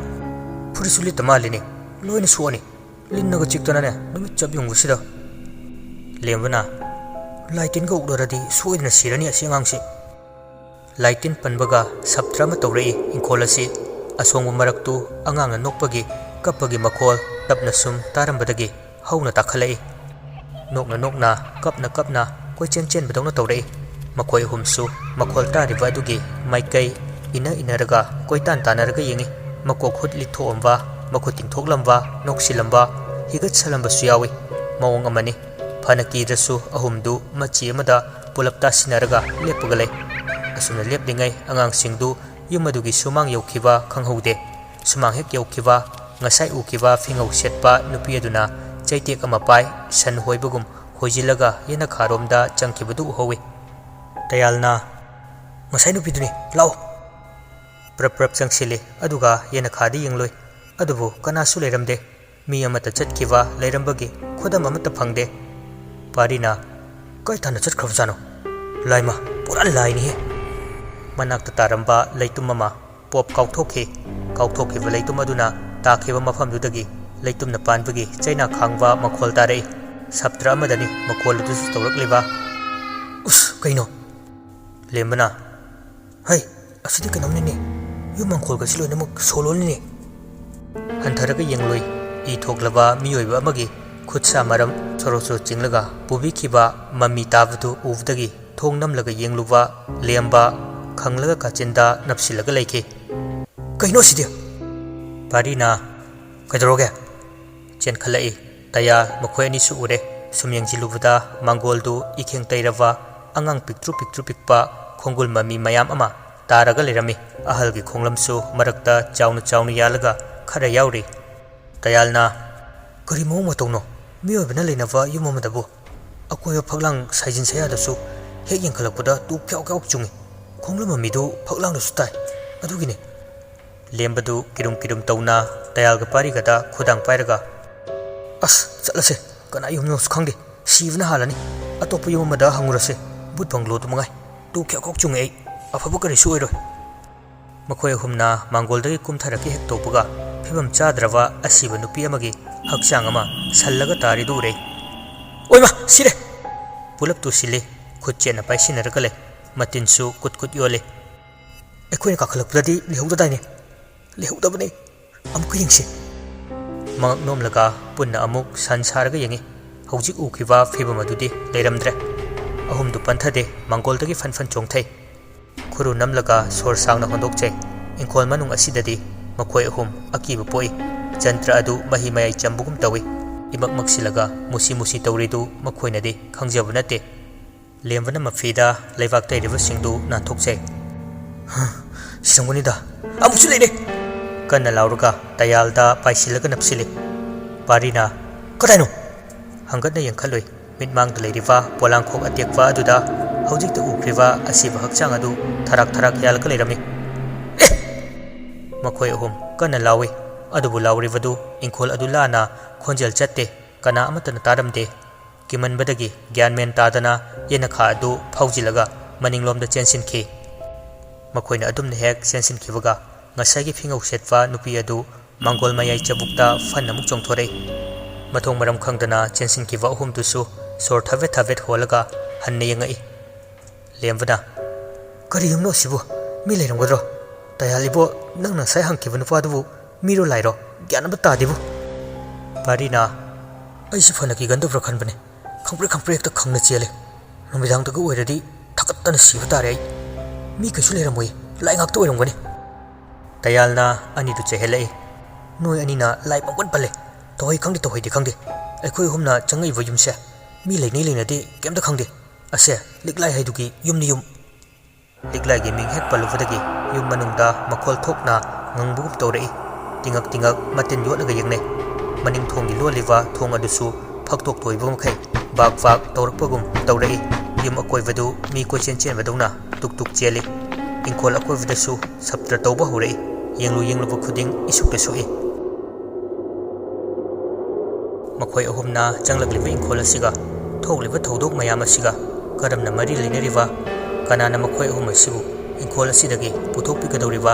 ꯐꯨꯔꯤꯠꯁꯨ ꯂꯤꯠꯇ ꯃꯥꯜꯂꯤꯅꯦ, ꯂꯣꯏꯅ ꯁꯣꯛꯑꯅꯤ꯫ ꯂꯤꯟꯅꯒ ꯆꯤꯛꯇꯅꯅꯦ ꯅꯨꯃꯤꯠ ꯆꯞ ꯌꯨꯡꯕꯁꯤꯗ"꯫ ꯂꯦꯝꯕꯅ, "ꯂꯥꯏ ꯇꯤꯟꯒ ꯑꯣꯛꯅꯔꯗꯤ ꯁꯣꯏꯗꯅ ꯁꯤꯔꯅꯤ ꯑꯁꯤ ꯑꯉꯥꯡꯁꯤ"꯫ ꯂꯥꯏ ꯇꯤꯟ ꯄꯟꯕꯒ ꯁꯞꯇ꯭ꯔ ꯑꯃ ꯇꯧꯔꯛꯏ ꯏꯪꯈꯣꯜ ꯑꯁꯤ꯫ ꯑꯁꯣꯡꯕ ꯃꯔꯛꯇꯨ ꯑꯉꯥꯡꯅ ꯅꯣꯛꯄꯒꯤ, ꯀꯞꯄꯒꯤ ꯃꯈꯣꯜ ꯇꯞꯅ ꯁꯨꯝ ꯇꯥꯔꯝꯕꯗꯒꯤ ꯍꯧꯅ ꯇꯥꯈꯠꯂꯛꯏ꯫ ꯅꯣꯛꯅ ꯅꯣꯛꯅ, ꯀꯞꯅ ꯀꯞꯅ ꯀꯣꯏꯆꯦꯟ ꯆꯦꯟꯕꯗꯧꯅ ꯇꯧꯔꯛꯏ꯫ ꯃꯈꯣꯏ ꯑꯍꯨꯝꯁꯨ ꯃꯈꯣꯜ ꯇꯥꯔꯤꯕ ꯑꯗꯨꯒꯤ ꯃꯥꯏꯀꯩ ꯏꯟꯅ ꯏꯟꯅꯔꯒ ꯀꯣꯏꯇꯥꯟ ꯇꯥꯟꯅꯔꯒ ꯌꯦꯡꯏ꯫ ꯃꯀꯣꯛ ꯍꯨꯠ ꯂꯤꯊꯣꯛꯑꯝꯕ, ꯃꯈꯨꯠ ꯇꯤꯡꯊꯣꯛꯂꯝꯕ, ꯅꯣꯛꯁꯤꯜꯂꯝꯕ, ꯍꯤꯒꯠꯁꯜꯂꯝꯕꯁꯨ ꯌꯥꯎꯏ꯫ ꯃꯑꯣꯡ ꯑꯃꯅꯤ꯫ ꯐꯅ ꯀꯤꯗ꯭ꯔꯁꯨ ꯑꯍꯨꯝꯗꯨ ꯃꯆꯤ ꯑꯃꯗ ꯄꯨꯂꯞ ꯇꯥꯁꯤꯟꯅꯔꯒ ꯂꯦꯞꯄꯒ ꯂꯩ꯫ ꯑꯁꯨꯝꯅ ꯂꯦꯞꯂꯤꯉꯩ ꯑꯉꯥꯡꯁꯤꯡꯗꯨ ꯌꯨꯝ ꯑꯗꯨꯒꯤ ꯁꯨꯃꯥꯡ ꯌꯧꯈꯤꯕ ꯈꯪꯍꯧꯗꯦ꯫ ꯁꯨꯃꯥꯡ ꯍꯦꯛ ꯌꯧꯈꯤꯕ, ꯉꯁꯥꯏ ꯎꯈꯤꯕ ꯐꯤꯉꯧ ꯁꯦꯠꯄ ꯅꯨꯄꯤ ꯑꯗꯨꯅ ꯆꯩꯇꯦꯛ ꯑꯃ ꯄꯥꯏ, ꯁꯟ ꯍꯣꯏꯕꯒꯨꯝ ꯍꯣꯏꯖꯤꯜꯂꯒ ꯌꯦꯅꯈꯥꯔꯣꯝꯗ ꯆꯪꯈꯤꯕꯗꯨ ꯎꯍꯧꯏ꯫ ꯇꯌꯥꯜꯅ, "ꯉꯁꯥꯏ ꯅꯨꯄꯤꯗꯨꯅꯤ, ꯂꯥꯛꯑꯣ"꯫ ꯄ꯭ꯔꯞ ꯄ꯭ꯔꯞ ꯆꯪꯁꯤꯜꯂꯤ, ꯑꯗꯨꯒ ꯌꯦꯅꯈꯥꯗꯤ ꯌꯦꯡꯂꯨꯏ꯫ ꯑꯗꯨꯕꯨ ꯀꯅꯥꯁꯨ ꯂꯩꯔꯝꯗꯦ꯫ ꯃꯤ ꯑꯃꯠꯇ ꯆꯠꯈꯤꯕ ꯂꯩꯔꯝꯕꯒꯤ ꯈꯨꯗꯝ ꯑꯃꯠꯇ ꯐꯪꯗꯦ꯫ ꯄꯥꯔꯤꯅ, "ꯀꯥꯏ ꯇꯥꯟꯅ ꯆꯠꯈ꯭ꯔꯕꯖꯥꯠꯅꯣ? ꯂꯥꯏꯃ, ꯄꯨꯔꯥ ꯂꯥꯏꯅꯤꯍꯦ!" ꯃꯅꯥꯛꯇ ꯇꯥꯔꯝꯕ ꯂꯩꯇꯨꯝ ꯑꯃ ꯄꯣꯞ ꯀꯥꯎꯊꯣꯛꯈꯤ꯫ ꯀꯥꯎꯊꯣꯛꯈꯤꯕ ꯂꯩꯇꯨꯝ ꯑꯗꯨꯅ ꯇꯥꯈꯤꯕ ꯃꯐꯝꯗꯨꯗꯒꯤ ꯂꯩꯇꯨꯝꯅ ꯄꯥꯟꯕꯒꯤ ꯆꯩꯅꯥ ꯈꯥꯡꯕ ꯃꯈꯣꯜ ꯇꯥꯔꯛꯏ꯫ ꯁꯞꯇ꯭ꯔ ꯑꯃꯗꯅꯤ ꯃꯈꯣꯜ ꯑꯗꯨꯁꯨ ꯇꯧꯔꯛꯂꯤꯕ꯫ "ꯎꯁ, ꯀꯩꯅꯣ?" ꯂꯦꯝꯕꯅ, "ꯍꯩ, ꯑꯁꯤꯗꯤ ꯀꯩꯅꯣꯝꯅꯤꯅꯦ, ꯌꯨꯝ ꯃꯥꯡꯈꯣꯜꯒꯁꯤ ꯂꯣꯏꯅꯃꯛ ꯁꯣꯂꯣꯜꯅꯤꯅꯦ"꯫ ꯍꯟꯊꯔꯒ ꯌꯦꯡꯂꯨꯏ꯫ ꯏ ꯊꯣꯛꯂꯕ ꯃꯤꯑꯣꯏꯕ ꯑꯃꯒꯤ ꯈꯨꯠꯁꯥ ꯃꯔꯝ ꯁꯣꯔꯣ ꯁꯣꯔꯣ ꯆꯤꯡꯂꯒ ꯄꯨꯕꯤꯈꯤꯕ ꯃꯃꯤ ꯇꯥꯕꯗꯨ ꯎꯕꯗꯒꯤ ꯊꯣꯡ ꯅꯝꯂꯒ ꯌꯦꯡꯂꯨꯕ ꯂꯦꯝꯕ ꯈꯪꯂꯒ ꯀꯥꯆꯤꯟꯗ ꯅꯞꯁꯤꯜꯂꯒ ꯂꯩꯈꯤ꯫ "ꯀꯩꯅꯣ ꯑꯁꯤꯗꯤ?" ꯄꯥꯔꯤꯅ, "ꯀꯩꯗꯧꯔꯒꯦ?" ꯆꯦꯟꯈꯠꯂꯛꯏ꯫ ꯇꯌꯥꯜ ꯃꯈꯣꯏ ꯑꯅꯤꯁꯨ ꯎꯔꯦ꯫ ꯁꯨꯝ ꯌꯦꯡꯁꯤꯜꯂꯨꯕꯗ ꯃꯥꯡꯒꯣꯜꯗꯨ ꯏꯈꯦꯡ ꯇꯩꯔꯕ ꯑꯉꯥꯡ ꯄꯤꯛꯇ꯭ꯔꯨ ꯄꯤꯛꯇ꯭ꯔꯨ ꯄꯤꯛꯄ ꯈꯣꯡꯒꯨꯜ ꯃꯃꯤ ꯃꯌꯥꯝ ꯑꯃ ꯇꯥꯔꯒ ꯂꯩꯔꯝꯃꯤ꯫ ꯑꯍꯜꯒꯤ ꯈꯣꯡꯂꯝꯁꯨ ꯃꯔꯛꯇ ꯆꯥꯎꯅ ꯆꯥꯎꯅ ꯌꯥꯜꯂꯒ ꯈꯔ ꯌꯥꯎꯔꯤ꯫ ꯇꯌꯥꯜꯅ, "ꯀꯔꯤ ꯃꯑꯣꯡ ꯃꯇꯧꯅꯣ? ꯃꯤꯑꯣꯏꯕꯅ ꯂꯩꯅꯕ ꯌꯨꯝ ꯑꯃꯗꯕꯨ?" ꯑꯀꯣꯏꯕ ꯐꯛꯂꯥꯡ ꯁꯥꯏꯖꯤꯟ ꯁꯌꯥꯗꯁꯨ ꯍꯦꯛ ꯌꯦꯡꯈꯠꯂꯛꯄꯗ ꯇꯨ ꯈ꯭ꯌꯥꯎ ꯈ꯭ꯌꯥꯎ ꯆꯨꯡꯏ꯫ ꯈꯣꯡꯂꯝ ꯃꯃꯤꯗꯨ ꯐꯛꯂꯥꯡꯗꯁꯨ ꯇꯥꯏ꯫ ꯑꯗꯨꯒꯤꯅꯦ꯫ ꯂꯦꯝꯕꯗꯨ ꯀꯤꯔꯨꯝ ꯀꯤꯔꯨꯝ ꯇꯧꯅ ꯇꯌꯥꯜꯒ ꯄꯥꯔꯤꯒꯗ ꯈꯨꯗꯥꯡ ꯄꯥꯏꯔꯒ, "ꯑꯁ, ꯆꯠꯂꯁꯦ꯫ ꯀꯅꯥ ꯌꯨꯝꯅꯣꯁꯨ ꯈꯪꯗꯦ꯫ ꯁꯤꯕꯅ ꯍꯥꯜꯂꯅꯤ꯫ ꯑꯇꯣꯞꯄ ꯌꯨꯝ ꯑꯃꯗ ꯍꯪꯉꯨꯔꯁꯦ꯫ ꯕꯨꯠ ꯕꯪꯒ꯭ꯂꯣꯗꯨ ꯃꯉꯥꯏ꯫ ꯇꯨ ꯈ꯭ꯌꯥꯎ ꯈ꯭ꯌꯥꯎ ꯆꯨꯡꯉꯦ ꯑꯩ"꯫ ꯑꯐꯕ ꯀꯔꯤꯁꯨ ꯑꯣꯏꯔꯣꯏ꯫ ꯃꯈꯣꯏ ꯑꯍꯨꯝꯅ ꯃꯥꯡꯒꯣꯜꯗꯒꯤ ꯀꯨꯝꯊꯔꯛꯀꯦ ꯍꯦꯛ ꯇꯧꯕꯒ, ꯐꯤꯕꯝ ꯆꯥꯗ꯭ꯔꯕ ꯑꯁꯤꯕ ꯅꯨꯄꯤ ꯑꯃꯒꯤ ꯍꯛꯆꯥꯡ ꯑꯃ ꯁꯜꯂꯒ ꯇꯥꯔꯤꯗꯨ ꯎꯔꯦ꯫ "ꯑꯣꯏꯃꯥ, ꯁꯤꯔꯦ!" ꯄꯨꯂꯞ ꯇꯨꯁꯤꯜꯂꯤ, ꯈꯨꯠ ꯆꯦꯠꯅ ꯄꯥꯏꯁꯤꯟꯅꯔꯒ ꯂꯩ, ꯃꯇꯤꯟꯁꯨ ꯀꯨꯠ ꯀꯨꯠ ꯌꯣꯜꯂꯤ꯫ "ꯑꯩꯈꯣꯏꯅ ꯀꯥꯈꯠꯂꯛꯄꯗꯗꯤ ꯂꯩꯍꯧꯗꯗꯥꯏꯅꯦ?" "ꯂꯩꯍꯧꯗꯕꯅꯦ꯫ ꯑꯃꯨꯛꯀ ꯌꯦꯡꯁꯤ꯫" ꯃꯉꯛ ꯅꯣꯝꯂꯒ ꯄꯨꯟꯅ ꯑꯃꯨꯛ ꯁꯟ ꯁꯥꯔꯒ ꯌꯦꯡꯉꯤ꯫ ꯍꯧꯖꯤꯛ ꯎꯈꯤꯕ ꯐꯤꯕꯝ ꯑꯗꯨꯗꯤ ꯂꯩꯔꯝꯗ꯭ꯔꯦ꯫ ꯑꯍꯨꯝꯗꯨ ꯄꯟꯊꯗꯦ, ꯃꯥꯡꯒꯣꯜꯗꯒꯤ ꯐꯟ ꯐꯟ ꯆꯣꯡꯊꯩ꯫ ꯈꯨꯔꯨ ꯅꯝꯂꯒ ꯁꯣꯔ ꯁꯥꯡꯅ ꯍꯣꯟꯗꯣꯛꯆꯩ꯫ ꯏꯪꯈꯣꯜ ꯃꯅꯨꯡ ꯑꯁꯤꯗꯗꯤ ꯃꯈꯣꯏ ꯑꯍꯨꯝ ꯑꯀꯤꯕ ꯄꯣꯛꯏ꯫ ꯖꯟꯇ꯭ꯔ ꯑꯗꯨ ꯃꯍꯤ ꯃꯌꯥꯏ ꯆꯝꯕꯒꯨꯝ ꯇꯧꯏ꯫ ꯏꯃꯛ ꯃꯛꯁꯤꯜꯂꯒ ꯃꯨꯁꯤ ꯃꯨꯁꯤ ꯇꯧꯔꯤꯗꯨ ꯃꯈꯣꯏꯅꯗꯤ ꯈꯪꯖꯕ ꯅꯠꯇꯦ꯫ ꯂꯦꯝꯕꯅ ꯃꯐꯤꯗ ꯂꯩꯕꯥꯛ ꯇꯩꯔꯤꯕꯁꯤꯡꯗꯨ ꯅꯥꯟꯊꯣꯛꯆꯩ꯫ "ꯍ, ꯁꯤꯔꯝꯒꯅꯤꯗ꯫ ꯑꯃꯨꯛꯁꯨ ꯂꯩꯔꯦ!" ꯀꯟꯅ ꯂꯥꯎꯔꯒ ꯇꯌꯥꯜꯗ ꯄꯥꯏꯁꯤꯜꯂꯒ ꯅꯞꯁꯤꯜꯂꯤ꯫ ꯄꯥꯔꯤꯅ, "ꯀꯗꯥꯏꯅꯣ?" ꯍꯪꯒꯠꯅ ꯌꯦꯡꯈꯠꯂꯨꯏ꯫ ꯃꯤꯠꯃꯥꯡꯗ ꯂꯩꯔꯤꯕ ꯄꯣꯂꯥꯡꯈꯣꯛ ꯑꯇꯦꯛꯄ ꯑꯗꯨꯗ ꯍꯧꯖꯤꯛꯇ ꯎꯈ꯭ꯔꯤꯕ ꯑꯁꯤꯕ ꯍꯛꯆꯥꯡ ꯑꯗꯨ ꯊꯔꯥꯛ ꯊꯔꯥꯛ ꯌꯥꯜꯂꯒ ꯂꯩꯔꯝꯃꯤ꯫ "ꯑꯦ!" ꯃꯈꯣꯏ ꯑꯍꯨꯝ ꯀꯟꯅ ꯂꯥꯎꯏ, ꯑꯗꯨꯕꯨ ꯂꯥꯎꯔꯤꯕꯗꯨ ꯏꯪꯈꯣꯜ ꯑꯗꯨ ꯂꯥꯟꯅ ꯈꯣꯟꯖꯦꯜ ꯆꯠꯇꯦ, ꯀꯅꯥ ꯑꯃꯠꯇꯅ ꯇꯥꯔꯝꯗꯦ꯫ ꯀꯤꯃꯟꯕꯗꯒꯤ ꯒ꯭ꯌꯥꯟ ꯃꯦꯟ ꯇꯥꯗꯅ ꯌꯦꯅꯈꯥ ꯑꯗꯨ ꯐꯥꯎꯖꯤꯜꯂꯒ ꯃꯅꯤꯡꯂꯣꯝꯗ ꯆꯦꯟꯁꯤꯟꯈꯤ꯫ ꯃꯈꯣꯏꯅ ꯑꯗꯨꯝꯅ ꯍꯦꯛ ꯆꯦꯟꯁꯤꯟꯈꯤꯕꯒ ꯉꯁꯥꯏꯒꯤ ꯐꯤꯉꯧ ꯁꯦꯠꯄ ꯅꯨꯄꯤ ꯑꯗꯨ ꯃꯥꯡꯒꯣꯜ ꯃꯌꯥꯏ ꯆꯕꯨꯛꯇ ꯐꯟ ꯑꯃꯨꯛ ꯆꯣꯡꯊꯣꯔꯛꯏ꯫ ꯃꯊꯣꯡ ꯃꯔꯝ ꯈꯪꯗꯅ ꯆꯦꯟꯁꯤꯟꯈꯤꯕ ꯑꯍꯨꯝꯗꯨꯁꯨ ꯁꯣꯔ ꯊꯕꯦꯠ ꯊꯕꯦꯠ ꯍꯣꯜꯂꯒ ꯍꯟꯅ ꯌꯦꯡꯉꯛꯏ꯫ ꯂꯦꯝꯕꯅ, "ꯀꯔꯤ ꯌꯨꯝꯅꯣ ꯑꯁꯤꯕꯨ? ꯃꯤ ꯂꯩꯔꯝꯒꯗ꯭ꯔꯣ? ꯇꯌꯥꯜ ꯏꯕꯣ, ꯅꯪꯅ ꯉꯁꯥꯏ ꯍꯪꯈꯤꯕ ꯅꯨꯄꯥꯗꯨꯕꯨ ꯃꯤꯔꯣ ꯂꯥꯏꯔꯣ? ꯒ꯭ꯌꯥꯟ ꯑꯝꯇ ꯇꯥꯗꯦꯕꯨ꯫" ꯄꯥꯔꯤꯅ, "ꯑꯩꯁꯨ ꯐꯅ ꯀꯤꯒꯟꯗꯕ꯭ꯔꯥ ꯈꯟꯕꯅꯦ꯫ ꯈꯪꯄ꯭ꯔꯦꯛ ꯈꯪꯄ꯭ꯔꯦꯛ ꯍꯦꯛꯇ ꯈꯪꯅ ꯆꯦꯜꯂꯦ꯫ ꯅꯨꯃꯤꯗꯥꯡꯗꯒ ꯑꯣꯏꯔꯗꯤ ꯊꯛꯀꯠꯇꯅ ꯁꯤꯕ ꯇꯥꯔꯦ ꯑꯩ꯫ ꯃꯤ ꯀꯩꯁꯨ ꯂꯩꯔꯝꯃꯣꯏ, ꯂꯥꯏ ꯉꯥꯛꯇ ꯑꯣꯏꯔꯝꯒꯅꯤ꯫" ꯇꯌꯥꯜꯅ ꯑꯅꯤꯗꯨ ꯆꯩꯍꯜꯂꯛꯏ꯫ "ꯅꯣꯏ ꯑꯅꯤꯅ ꯂꯥꯏ ꯄꯪꯄꯟ ꯄꯜꯂꯦ꯫ ꯇꯧꯍꯩ ꯈꯪꯗꯦ, ꯇꯧꯍꯩꯗꯦ ꯈꯪꯗꯦ꯫ ꯑꯩꯈꯣꯏ ꯑꯍꯨꯝꯅ ꯆꯪꯉꯛꯏꯕ ꯌꯨꯝꯁꯦ ꯃꯤ ꯂꯩꯅꯩ ꯂꯩꯅꯗꯦ ꯀꯩꯝꯇ ꯈꯪꯗꯦ꯫ ꯑꯁꯦ ꯂꯤꯛꯂꯥꯏ ꯍꯥꯏꯗꯨꯒꯤ ꯌꯨꯝꯅꯤ ꯌꯨꯝ꯫" ꯂꯤꯛꯂꯥꯏꯒꯤ ꯃꯤꯡ ꯍꯦꯛ ꯄꯜꯂꯨꯕꯗꯒꯤ ꯌꯨꯝ ꯃꯅꯨꯡꯗ ꯃꯈꯣꯜ ꯊꯣꯛꯅ ꯉꯪꯕꯒꯨꯝ ꯇꯧꯔꯛꯏ꯫ ꯇꯤꯉꯛ ꯇꯤꯉꯛ ꯃꯇꯤꯟ ꯌꯣꯠꯂꯒ ꯌꯦꯡꯅꯩ꯫ ꯃꯅꯤꯡ ꯊꯣꯡꯒꯤ ꯂꯣꯜꯂꯤꯕ ꯊꯣꯡ ꯑꯗꯨꯁꯨ ꯐꯛꯇꯣꯛ ꯇꯣꯏꯕ ꯃꯈꯩ ꯕꯥꯛ ꯕꯥꯛ ꯇꯧꯔꯛꯄꯒꯨꯝ ꯇꯧꯔꯛꯏ꯫ ꯌꯨꯝ ꯑꯀꯣꯏꯕꯗꯨ ꯃꯤ ꯀꯣꯏꯆꯦꯟ ꯆꯦꯟꯕꯗꯧꯅ ꯇꯨꯛ ꯇꯨꯛ ꯆꯦꯜꯂꯤ꯫ ꯏꯪꯈꯣꯜ ꯑꯀꯣꯏꯕꯗꯁꯨ ꯁꯞꯇ꯭ꯔ ꯇꯧꯕ ꯍꯧꯔꯛꯏ꯫ ꯌꯦꯡꯂꯨ ꯌꯦꯡꯂꯨꯕ ꯈꯨꯗꯤꯡ ꯏꯁꯨꯛꯇ ꯁꯣꯛꯏ꯫ ꯃꯈꯣꯏ ꯑꯍꯨꯝꯅ ꯆꯪꯂꯛꯂꯤꯕ ꯏꯪꯈꯣꯜ ꯑꯁꯤꯒ ꯊꯣꯛꯂꯤꯕ ꯊꯧꯗꯣꯛ ꯃꯌꯥꯝ ꯑꯁꯤꯒ ꯀꯔꯝꯅ ꯃꯔꯤ ꯂꯩꯅꯔꯤꯕ? ꯀꯅꯥꯅ ꯃꯈꯣꯏ ꯑꯍꯨꯝ ꯑꯁꯤꯕꯨ ꯏꯪꯈꯣꯜ ꯑꯁꯤꯗꯒꯤ ꯄꯨꯊꯣꯛꯄꯤꯒꯗꯧꯔꯤꯕ